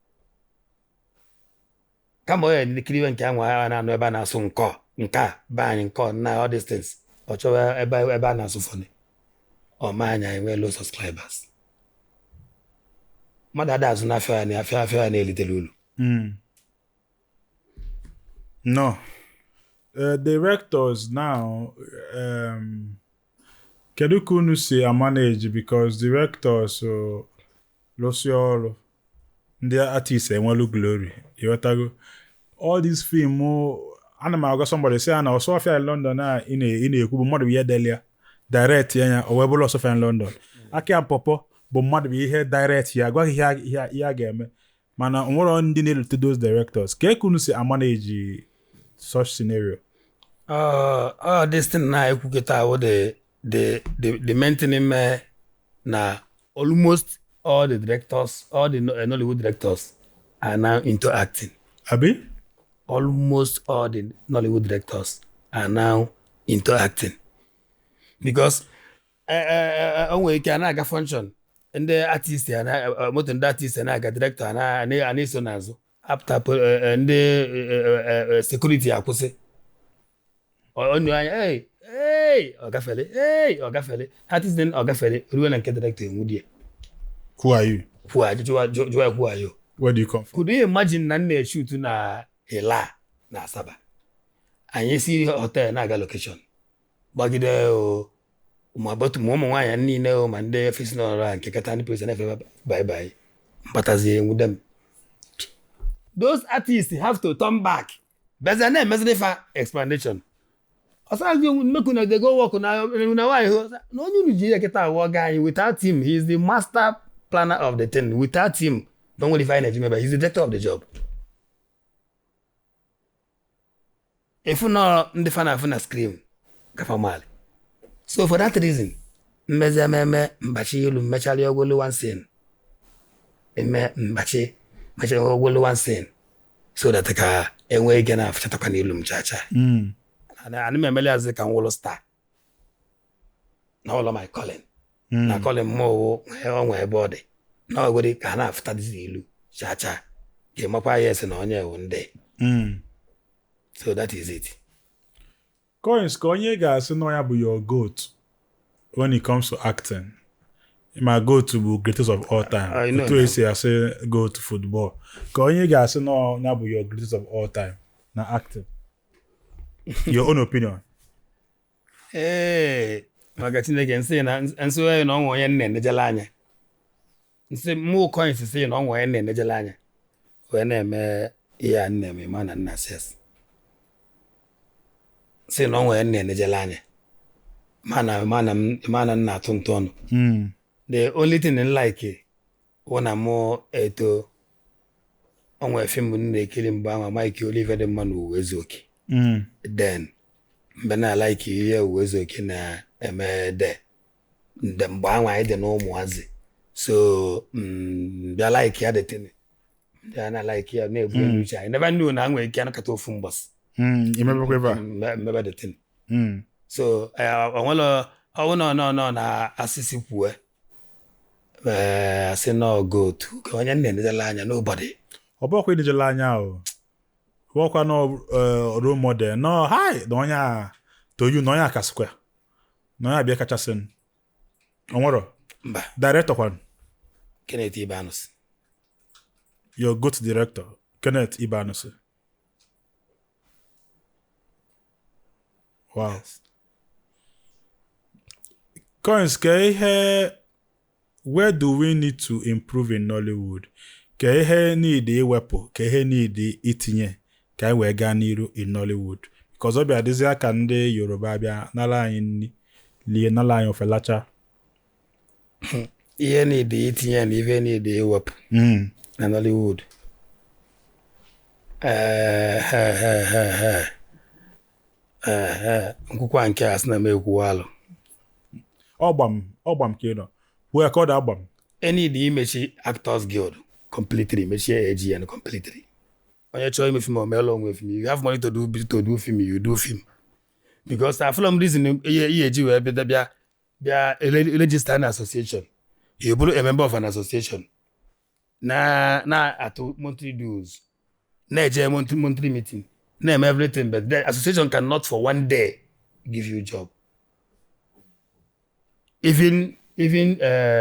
kama onye ekiriwe nke anwa a na-anụ ebe a na-asụ nkọ nke a be anyị nkọ na all these things, ọ chọwa ebe a na-asụ funny ọma. Anyị enwe low subscribers, mmadụ ada azụ n'afịa ya na afịa ya na-elitere ulu. No. Directors now, kedu ka unu si manage? Because directors lụsị ọrụ, ndị artist enwelu glory, ịghọtago? All these film ana m agwa somebody sị ya na Ọsụọfịa in London a ị na-ekwu bụ mmadụ bụ ihe dele ya, direct ya, o wee bụrụ Ọsụọfịa in London. Aki and Pọpọ bụ mmadụ bụ ihe direct ya, agwaghị ihe a ga-eme, mana o nwere ndị na-elute those directors. Ka unu si amanage such scenario? This thing na ekwu kịta wụ the main thing ime na almost all the directors, all the Nollywood directors are now into acting. Abi. Almost all the Nollywood directors are now into acting because o nwere ike a na-aga function ndị artist ya moto ndị artist ya na-aga, director a na-eso n'azụ apụta, ndị security akwụsị onye anya, hey hey, ọ gafere, hey, ọ gafere, artist ọ gafere ruo na nke director, enwudie. Who are you? Kwuo jụọ jụọ, who are you? Where do you come from? Could you imagine na m na-eshoot na Ila na Asaba, anyị si hotel na-aga location, gbagide o ma bọtụ ma ụmụ nwaanyị niile o ma ndị fesi n'ọrụ a nke kata ndị polisi na-efe bye bye, mbatazie enwude m. Those artists have to turn back bịazie na-emeziri fa explanation ọsọ make una dey go work na nwaanyị hụ na onye unu ji ihe kịta awụ ọga anyị. Without him, he is the master planner of the thing. Without him, Na o nwere ife anyị na-eji mebe. He's the director of the job. Efu nọ ndị fa na-afụ na screen kafa mali. So for that reason, mmezi ememe mgbachi ilu mmechara ogolo one scene, eme mgbachi mechara ogolo one scene so that ka enwee ike na-afụchatakwa n'ilu m chacha. Ana m emeli azụ ka m wụlụ star na ụlọ my calling na calling mmụọ onwe ebe ọ dị na ogodi ka a na-afụta dịzi ilu chacha ga-emakwa ya ese na onye ewu ndị. So that is it. Coins, ka onye ga-asị na ya bụ your goat when it comes to acting. Ma goat bụ greatest of all time. I know Otu now. esi asị goat football. Ka onye ga-asị na ya bụ your greatest of all time na acting. Your own opinion. Ee, maka Chineke, nsị na nsị onye na ọnwa onye nna enejela anya, nsị mụ Coins sị na ọnwa onye nna enejela anya wee na-eme ihe a nna eme, ma na nna ses sị na ọnwa onye nna enejela anya, mana m na-atụ ntụ ọnụ. The only thing m like wụ na mụ eto onwe film m na-ekiri mgbe ahụ, Mike Oliver dị mma na uwe ezu oke. Then mgbe na-alike ihe uwe ezu oke na-eme de mgbe ahụ anyị dị n'ụmụazị, so bịa like ya, the bịa na like ya na-ebu elu uche anyị never knew na nwere ike anakọta ofu mbọsị. Imebekwa ebe a. Mmebe the thing. So onwere ọwụ nọ nọ nọ na asịsị kwue, ee, asị nọ goat ka onye nna enedela anya, nobody. Ọ bụkwa idejela anya o. Ọ bụkwa nọ role model no hi na onye a to you na onye a kasịkwa na onye abịa kachasị o nwero? Mba. Director kwan? Kenneth Ibanus. Your goat director, Kenneth Ibanus. Wow. Coins, ka ihe, where do we need to improve in Nollywood? Ka ihe need iwepụ, ka ihe need itinye ka anyị wee gaa n'iru in Nollywood? Because ọ bịa dịzị aka ndị Yoruba bịa nara anyị nri lie, nara anyị ofe lacha. Ihe niile itinye na ihe niile iwepụ na Nollywood. Ee, he, he, he, he. Ee, he. Nkwukwa nke a sị na m ekwuwa alụ. Ọgbam ọgbam ka ị nọ wee ka ọ da agbam. Enid imechi Actors Guild completely, mechie AGN completely. Onye chọrọ ime film, omela onwe film. You have money to do film, you do film, because afụlọ m reason ihe eji wee bịa register na association, you bụrụ a member of an association na na-atụ monthly dues, na-eje monthly meeting, na-eme everything, but the association cannot for one day give you job, even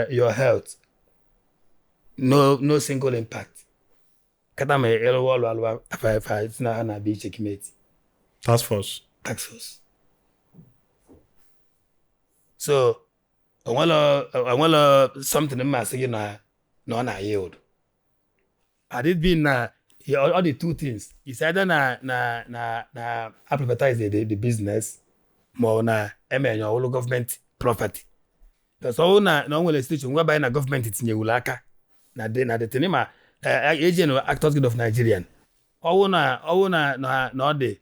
your health, no single impact. Kata ma ịlụwa ọlụ alụwa afa si na ha na-abịa i checkmate. Task force. Task force. So onwere something mma asị gị na ọ na yield. Had it been na all the two things, it's either na privatize the business ma ọ na emenye ọwụlụ gọọmenti property, because ọwụ na o nwere station whereby na gọọmenti tinyewuru aka na the thing ma AGN, Actors Guild of Nigerian, ọwụ na ọ dị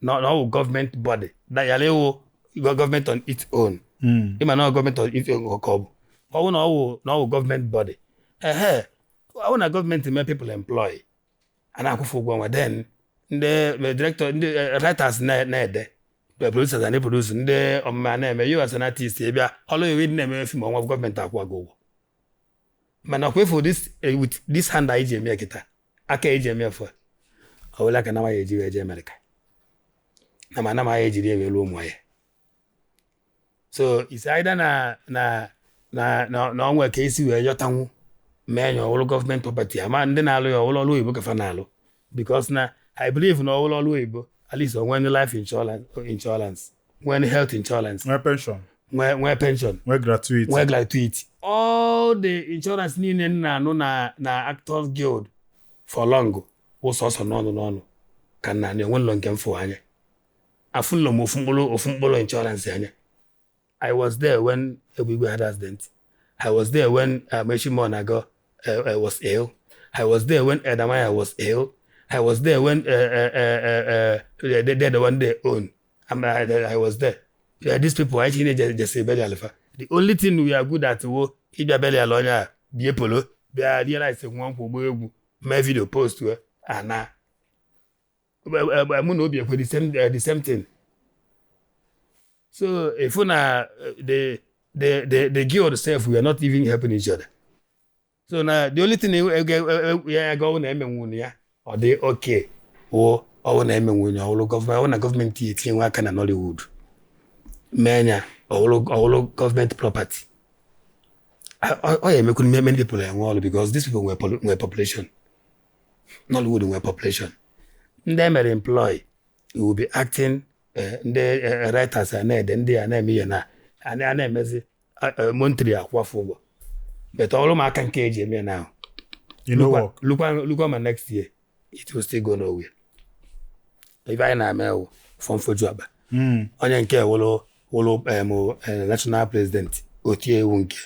na ọ wụ gọọmenti body na yara ịwụ gọọmenti on its own. Ịma na ọ gọọmenti on its own ka ọ bụ ọwụ na ọ wụ gọọmenti body, ehe, ọwụ na gọọmenti mee people employ, a na-akwụfụ ụgwọ ọnwa, then ndị director, ndị writers na-ede, producers na produce, ndị ọmụma na-eme. You as an artist, ị bịa ọlụ iwe dị na-eme film ọnwa, gọọmenti akwụ gị ụgwọ. Mana ọkwa efu this with this hand anyị ji eme ya kịta, aka eji eme efu a, ọ wụla aka na amaghị eji wee jee Amerịka na ma anamaghị ejiri ya wee lụọ ụmụ ya. So it's either na onwe ka esi wee yọtanwu mee ya ọwụlụ gọọmenti property, ama ndị na-alụ ya ọwụlụ ọlụ oyibo kafa na-alụ, because na I believe na ọwụlụ ọlụ oyibo, at least onwe ndị life insurance, nwee health insurance, nwee pension, nwee pension, nwee gratuity, nwee gratuity, all the insurance niile m na-anụ na Actors Guild for long wụ sọsọ n'ọnụ ka nna na enwe nlọ nke mfụ anya afụlọ m ofu mkpụrụ insurance anya. I was there when Egbigwe had accident. I was there when Mechi Monago was ill. I was there when Edamaya was ill. I was there when they the one they own. I was there. Yeah, these people actually just say burial fa. The only thing we are good at wo ịbịa burial onye a bie polo bịa realize nwa nkwụ gbaa egwu mee video post we ana mụ na obi ekwe the same thing. So if na the guild self, we are not even helping each other. So na the only thing ya ga ọwụ na emenwu ya ọ dị okay wụ ọwụ na emenwu ya ọwụlụ gọọmenti, ọwụ na gọọmenti etinye nwa aka na Nollywood mee ya ọwụlụ gọọmenti property. Ọ ya emekwu many people enwe ọrụ because these people nwere population. Nollywood nwere population. Ndị emere employ will be acting, ndị writers a na-ede, ndị a na-eme ihe na a na-emezi monthly akwụkwọ ụgwọ, but ọrụ ụmụaka nke eji eme now. You know work. Lukwa ma next year it will still go nowhere. Ife anyị na-eme wụ fọmfoju akpa. Onye nke wụlụ wụlụ national president otie ewu nke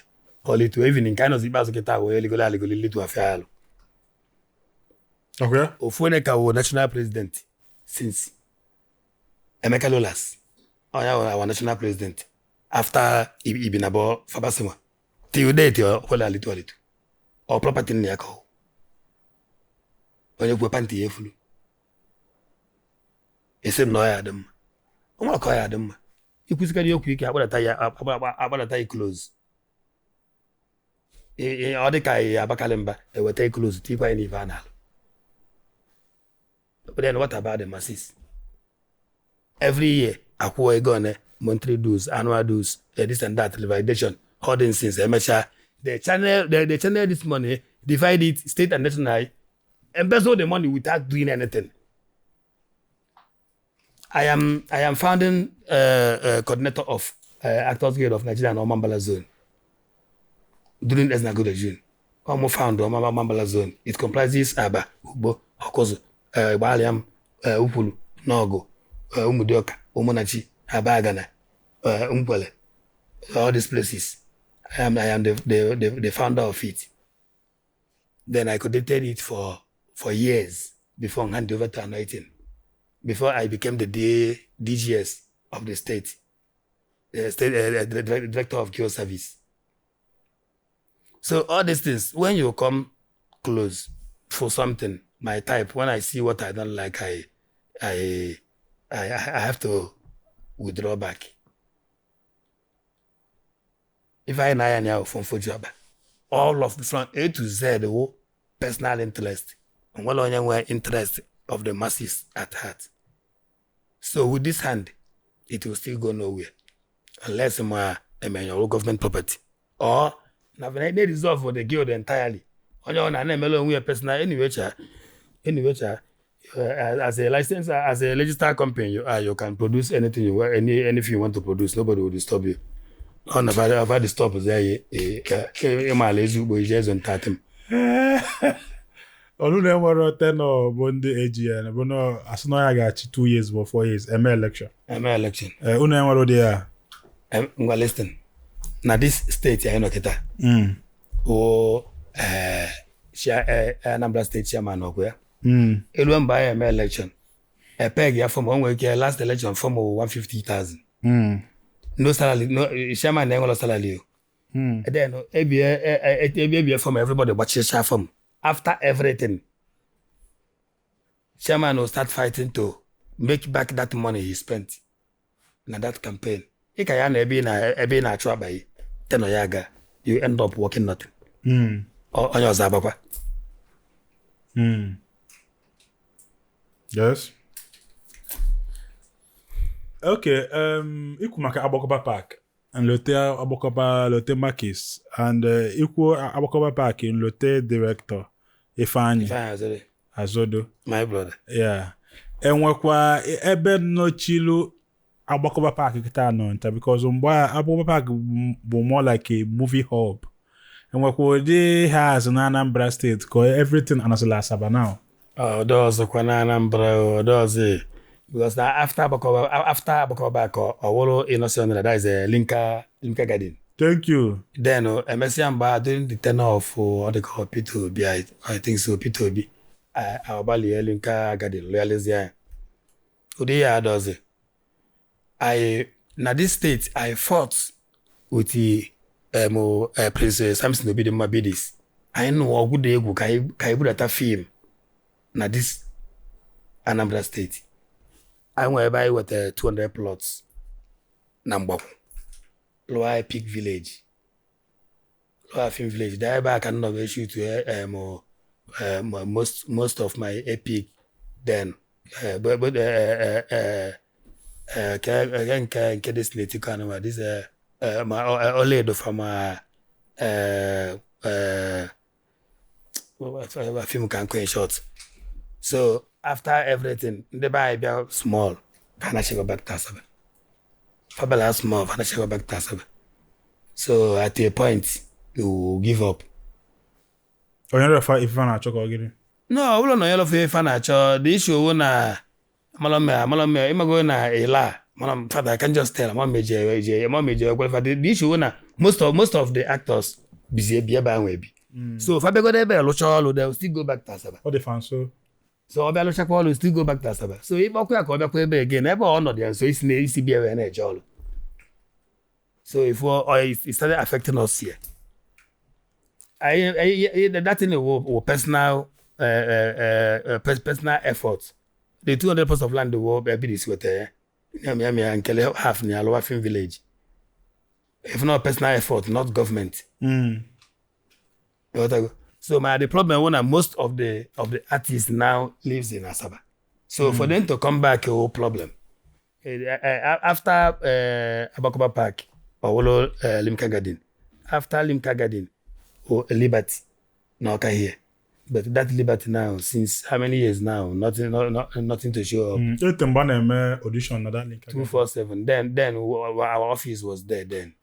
olitu even nke anyị nọzi ikpeazụ kịta wee eligolo aligolo litu afịa alụ. Ofu onye ka wụ national president since Emeka Lolas, onye wụ our national president after Ibinabo Fabasinwa till date ọkwela alitu alitu ọ property nna ya ka ọ onye kwe panty ya efulu esi m na ọ ya dị mma nwa ka ọ ya dị mma ikwusikarị okwu ike akpadata ya akpadata ya close. Ọ dị ka ya abakalị mba eweta close tikwa ya n'ife a na-alụ. But then what about the masses? Every year akwụọ ego one, monthly dues, annual dues, this and that, validation, holding since emechaa they channel this money, divide it state and national, embezzle the money without doing anything. I am founding coordinator of Actors Guild of Nigeria and Omambala Zone during Ezenagu regime. Omo found Omambala Zone. It comprises Aba, Ugbo, Okozo, Igbariam, Upulu, Nogo, Umudioka, Umunachi, Abagana, Umkwele, all these places. I am the founder of it. Then I coordinated it for years before I handed over to Anointing. Before I became the DGS of the state, the director of guild service. So all these things, when you come close for something, my type, when I see what I don't like, I have to withdraw back. If I na ya from Fojuaba, all of the from A to Z, the whole personal interest, and well, onye interest of the masses at heart. So with this hand, it will still go nowhere unless my government property or na they resolve for the guild entirely. Onye ọ na na-emele onwe ya personal anyway cha anyway cha as a license, as a registered company you are, you can produce anything you want, anything you want to produce. Nobody will disturb you. Ọ na ba disturb ya ịmala ezigbo ije ezo ntatị m. Olu na-enwere tenure bụ ndị AGN bụ na asị na ya ga-achị 2 years bụ 4 years eme election. Eme election. Unu enwere ụdị ya? Ngwa, listen, na this state anyị nọ kịta wụ Anambra State chairman ọkwa ya elu mgbe anyị eme election epeg ya form o nwere ike last election form 150,000. No salary, no chairman na-enwere salary o. Then ebie ebie form, everybody gbachicha form. After everything, chairman will start fighting to make back that money he spent na that campaign. Ị ka ya na ebe ị na ebe ị na-achụ akpa gị tenure ya aga, you end up working nothing. Onye ọzọ agbakwa. Yes. Okay, ikwu maka Agbakọba Park, nlote Agbakọba, lote Makis, and ikwu Agbakọba Park, nlote director Ifeanyi Ifeanyi Azodo. Azodo. My brother. Yeah. Enwekwa ebe nọchilu Agbakọba Park kịta nọ nta because mgbe Agbakọba Park bụ more like a movie hub. Enwekwa ụdị ha azụ na Anambra State ka everything anọsịla Asaba now? Ọdọ ọzọkwa na Anambra, ọdọ ọzọ, because na after Agbakọba ka ọ wụrụ Innocent, that is a Linka Garden. Thank you. Then emesịa mgbe a during the tenure of ọ dị ka Peter Obi, I think so, Peter Obi agbalị elu nke agadi lụyalịzi ya ụdị ya adọzi. I na this state I fought with the, Prince Samson Obidimma Bidis. Anyị nụ ọgwụ dị egwu ka anyị budata film na this Anambra State. Anyị nwere ebe anyị wetara 200 plots na Mgbakwu, lụọ Epic Village, lụọ Film Village. Daa ebe a ka m nọ wee shoot most of my epic then but nke nke this n'etiti anụma this ma ọlaedo from film ka nkụ in short. So after everything, ndị be anyị bịa small ka na go back to Asaba, fabela small fa na go back to Asaba. So at a point you give up. Onye refa ife a na-achọ ka ọ gịnị? No, ọ bụrụ na onye lọfe ife a na-achọ, the issue wụ na amalọ ịmago na ịla mana father, I can just tell ama meje eje ama meje ekwe. The issue wụ na most of the actors bizi ebi ebe ahụ ebi, so fa bịagodo ebe lụcha ọrụ, they will still go back to Asaba. Ọ dị fa nso. So ọ bịa lụchakwa ọrụ, still go back to Asaba. So ịkpọkwa ya ka ọ bịakwa ebe again, ebe ọ nọdụ ya nso, isi na isi bịa wee na-eje ọrụ. So if it started affecting us here. That thing will personal personal effort. The 200 plots of land will be this with ya nkele half na Alowa Film Village. If not personal effort, not government. So my the problem when most of the artists now lives in Asaba. So for them to come back, a whole problem. After Abakoba Park or Limca Garden, after Limca Garden or Liberty, now here. But that Liberty now, since how many years now? Nothing, nothing to show up. Ete mgbe a na-eme audition na that link. 247. Then our office was there then.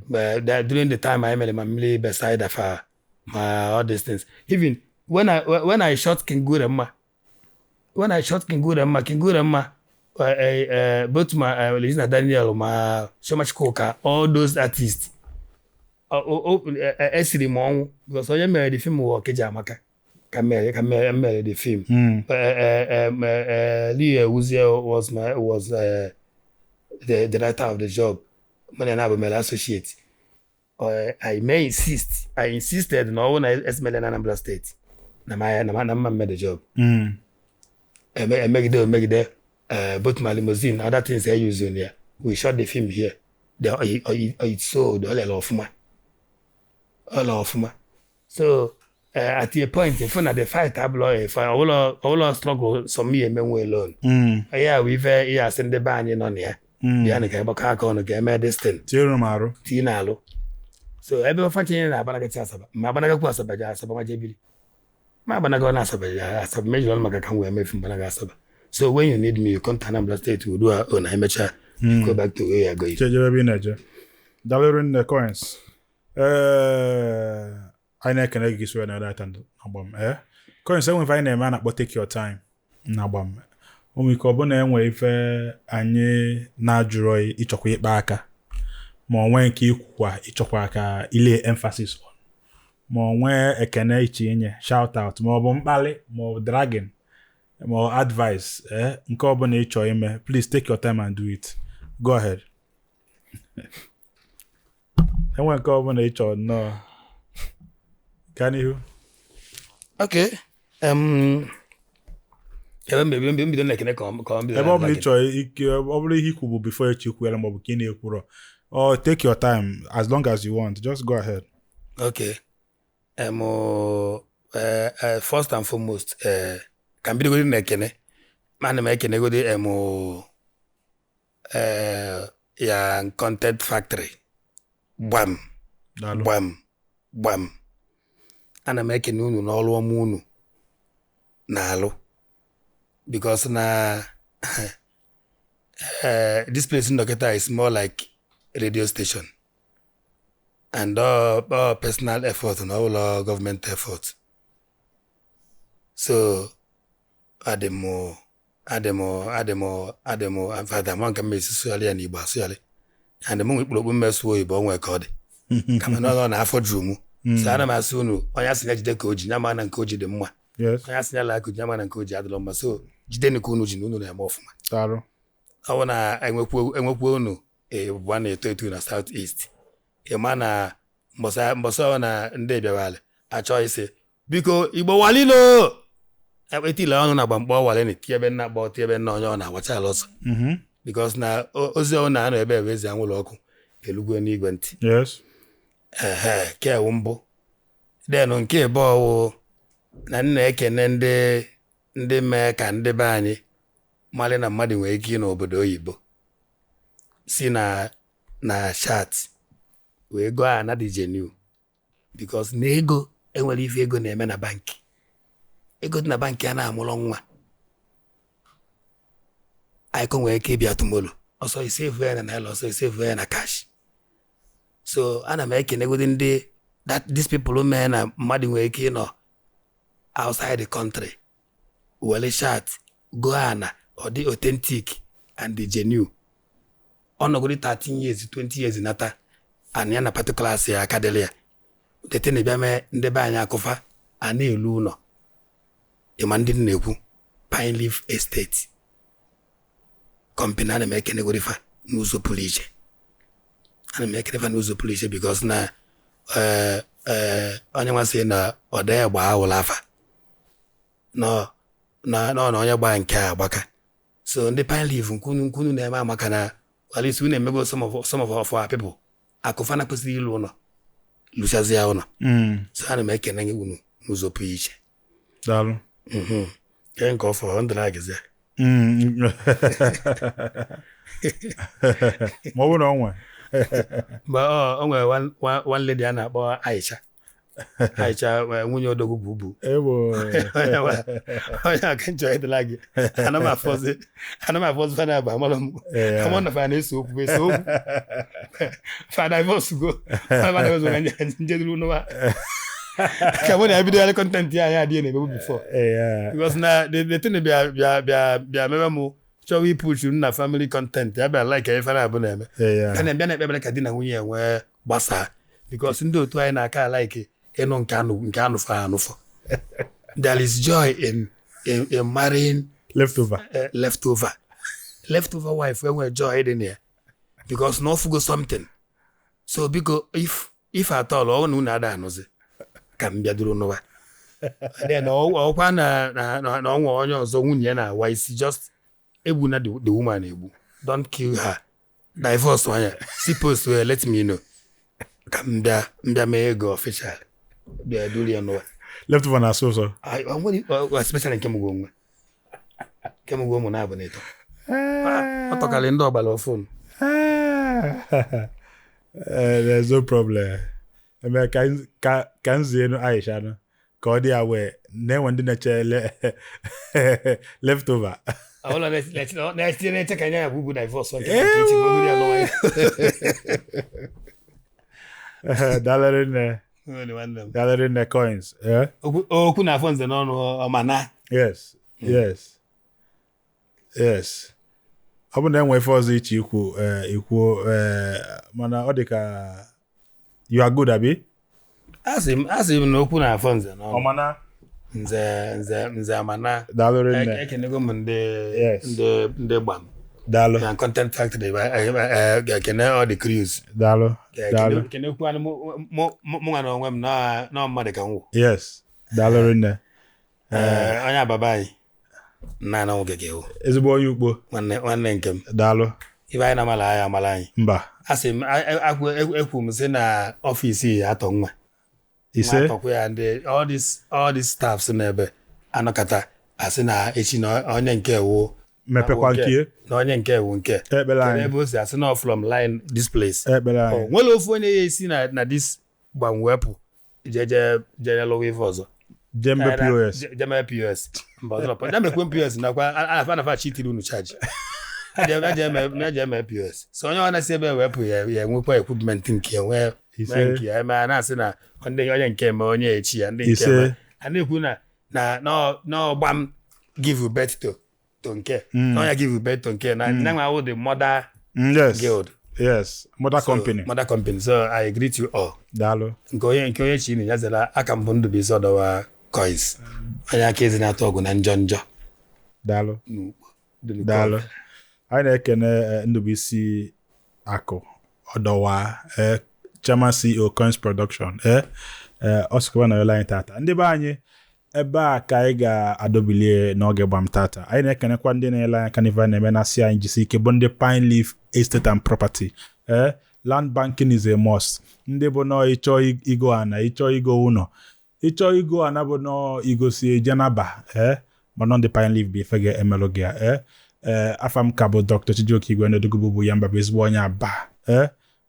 But that, during the time I met my family beside Afa, my all these things. Even when I shot Kingurema, when I shot Kingurema, Kingurema, both my Regina Daniel, my Shoma Koka, all those artists, esiri m ọnwụ because onye mere the film wụ Okeja Amaka ka mere the film. Lee Ewuzie was the director of the job. Mụ na bụ mere associate. I may insist. I insisted na ọwụ na esimele na Anambra State na ma na ma na mma mme the job. Emegide both my limousine, other things I use in there. We shot the film here. It sold all ọfụma. All ọfụma. So at a point, if na the fight abụlọ ife ọbụlọ struggle some me emenwe alone. Ya wụ ife ihe asị ndị be anyị nọ na ya. Bịa ka ịgbakọ aka ọnụ ka eme this thing. Tinyere m arụ. Tinye n'alụ. So ebe ọfachinye na-agbanagachi Asaba, ma agbanagakwu Asaba je Asaba ma jebiri. Ma agbanaga na Asaba je Asaba mejọrọ ọnụ maka ka m wee mefu mgbanaga Asaba. So when you need me, you come to Anambra State, we do our own, emecha, go back to where you are going. Chejebe ebe ị na-eje. Daalụ nne Coins. Ee, anyị na-ekene gị so na data na Gbam. Ee, Coins, enwe ife anyị na-eme a na-akpọ take your time na Gbam. O nwere ike ọ bụ na enwe ife anyị na-ajụrọ ịchọkwa ịkpa aka, ma ọ nwee nke ikwukwa ịchọkwa ka ile emphasis on, ma ọ nwee ekene iche inye shout out, ma ọ bụ mkpali, ma ọ bụ dragging, ma ọ advice, nke ọbụla ị chọọ ime, please take your time and do it. Go ahead. Enwe nke ọbụla ị chọọ nnọọ, gaa n'ihu. Okay. Ebe mbido mbido na-ekene ka ọ mbido ebe ọ bụla ị na-ekene. Chọọ ike ọ bụrụ ihe ikwu bụ before echi kwuere maọbụ ka ị na-ekwurọ, or take your time as long as you want, just go ahead. Okay. First and foremost, ka m bidogodi na-ekene. Ana m ekenegodi ya Content Factory. Gbam, Daalụ. Gbam, gbam. Ana m ekene unu n'ọrụ ọma unu na-alụ. Because na this place in Dokita is more like radio station. And all personal effort and all our government effort. So, adị m adị m adị m adị m in fact, ama nke m esi sụgharị ya n'Igbo asụgharị. And mụ nwe ikpuru okpu mmesu oyibo onwe ka ọ dị kama na ọ na afọ juru mụ. So ana m asị unu, onye asị ya jide ka o ji, ya ma na nke o ji dị mma. Onye asị ya laa ka o ji, ya ma na nke o ji adịrọ mma. So jidenu ka unu ji na unu na-eme ọfụma. Daalụ. Ọ bụ na enwekwu unu ebụba na-eto eto na South East, ịma na mbọsị ọ na ndị bịawalị achọ isi biko Igbo walino etile ọnụ na gbamkpọ walini, tiebe nna kpọ tiebe nna onye ọ na-awacha ala ọsọ. Because na ozi ọ na-anọ ebe ebe ezi anwụrụ ọkụ elugwe n'igwe ntị. Ehe, kewu mbụ. Then nke ịbụọ wụ na nna ekene ndị mee ka ndị be anyị malị na mmadụ nwere ike ị n'obodo oyibo si na chat wee gụọ ana dị genuine, because na ego enwere ife ego na-eme na bankị. Ego dị na bankị a na-amụrụ nwa anyịkọ nwere ike ịbịa tomorrow, ọsọ isevu ya na naira, ọsọ isevu ya na cash. So ana m ekenegodi ndị that these people mee na mmadụ nwere ike ịnọ outside the country were chat go ana ọ dị authentic and genuine. Ọ nọgodi 13 years, 20 years nata and ya na particulars ya aka dịrị ya tete na bịa mee ndị be anyị akụfa a na-elu ụlọ. Ịma ndị m na-ekwu, Pine Leaf Estate Company, ana m ekenegodi fa n'ụzọ pụrụ iche. Ana m ekene fa n'ụzọ pụrụ iche because na ee ee onye nwasị na ọ dee gbaa awụla afa nọ na na onye gbaa nke a agbaka. So ndị Pine Leaf, nkunu na-eme amaka na at least unu emego some of our people akụfa na kwesịrị ịlụ ụlọ lụchazie ụlọ. So ana m ekene gị unu n'ụzọ pụrụ iche. Daalụ. Nke nke ọ fọrọ ndụ na-agịzi. Ma ọ bụrụ na ọ nwe Mgbe ọ nwere one lady a na-akpọ Aisha, Aisha, nwunye odogwu bụ ubu. Ewo. Onye aka nchọ ịdịla gị, ana m afọzi fana bụ amalụ m. Ama na fa na-ese okwu, ese okwu fa divorce go, fa divorce go njeduru n'ụwa ka mụ na ya bido ya content ya anyị adịghị na-emebu before. Because na the thing bịa bịa bịa bịa mebe mụ chọwa ipuchu m na family content ya bịa like ife na-abụ na-eme. A na-abịa na-ekpe ekpere ka di na nwunye nwee gbasaa, because ndị otu anyị na-aka like ịnụ nke anụ nke anụfọ anụfọ. There is joy in marrying leftover. Leftover wife enwere joy dị na ya because na ọfụgo something. So biko, if at all ọ na unu ada anụzi ka m bịaduru n'ụwa, then ọkwa na ọnwa onye ọzọ nwunye ya na-awa isi, just egbu na the woman egbu, don't kill her, divorce onye si post wee let me know ka m bịa mee ego official bịa duru ya n'ụwa. Leftover na-asụ ụsọ. Especially nke m gị onwe nke m gị ụmụ na-abụ na ịtọ ọ tọkarị ndị ọgbara ọfụnụ. There's no problem. Eme ka m zie Aisha nụ ka ọ dị ya wee na-enwe ndị na-eche leftover. Ọbụla na-etinye na-eche ka anya ya bụ ugwu divorce nke echi ka o duru ya n'ụwa. Daalụ nne. Nwanne m. Daalụ nne, coins. Eh? Okwu na-afọ nze n'ọnụ ọma na. Yes. Ọ bụ na enwe ife ọzọ iche ikwu, ikwuo, mana ọ dị ka you are good, abi? Asị m na okwu na-afọ nze n'ọnụ. Ọmana. Nze amana. Daalụ nne. Ekenego m ndị ndị gbam Daalụ. na Content Factory, ga-ekene all the crews. Daalụ. Daalụ. Kenekwu anụ mụ nwa na onwe m na mmadụ ka m wụ. Yes. Daalụ nne. Onye ababa anyị nna na nwoke ka ewu. Ezigbo onye ukpo. Nwanne nke m. Daalụ. Ibe anyị na-amala anyị amala anyị. Mba. Asị m ekwu m sị na office ya atọ nwa. Ise. Nwa atọkwa ya ndị all these staffs n'ebe anọkata asị na echi na onye nke ewu Mepekwa nke. na onye nke ewu nke Ekpere kedu anyị. Ebe o si asị na from line this place. Ekpere O anyị. nwere ofu onye ya esi na this gbam wepụ jeje jeje lụwa ife ọzọ. Jembe POS. Je mee POS mba ọzọ ya mekwe POS nakwa anafa chitiri unu chaji aje eme POS. So onye ọ na-si ebe wepụ ya ya enwekwa equipment nke ya nwee. Ise. Mee nke ya eme a na-asị na ndị onye nke eme onye echi ya ndị nke Ise. eme a na-ekwu na ọgbam give birth to nke na onye give birth to nke na nwa awụ the mother guild. Yes, mother company. Mother company. So I greet you all. Daalụ. Nke onye chi ya zara aka mbụ, Ndụbụisi Ọdọwa Coins, onye aka ezi na-atụ ọgụ na njọ njọ. Daalụ. N'ukpo. Daalụ. Anyị na-ekene Ndụbụisi Akụ Ọdọwa, chairman, CEO, Coins Production. Ọ sịkwa na anyị tata, ndị be anyị, ebe a ka anyị ga-adọbilie n'oge Gbam tata. Anyị na-ekenekwa ndị na-ele anya kaniva na-eme na-asị anyị jisi ike, bụ ndị Pine Leaf Estate and Property. Land banking is a must. Ndị bụ nọọ ịchọ igo ana, ịchọ igo ụlọ, ịchọ igo ana, bụ nọọ igosi ejenaba, mana ndị Pine Leaf bụ ife ga-emelụ gị ya. Ee, afa m ka bụ Dr. Chijioke Igwe Ndodogwu, bụ ya mba, bụ ezigbo onye Aba.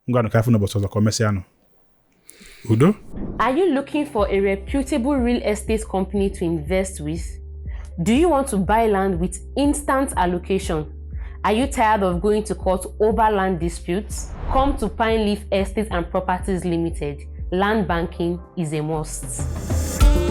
Ngwanụ, ka afọ n'ụbọchị ọzọ, ka o mesịanụ. Udo. Are you looking for a reputable real estate company to invest with? Do you want to buy land with instant allocation? Are you tired of going to court over land disputes? Come to Pine Leaf Estate and Properties Limited. Land banking is a must.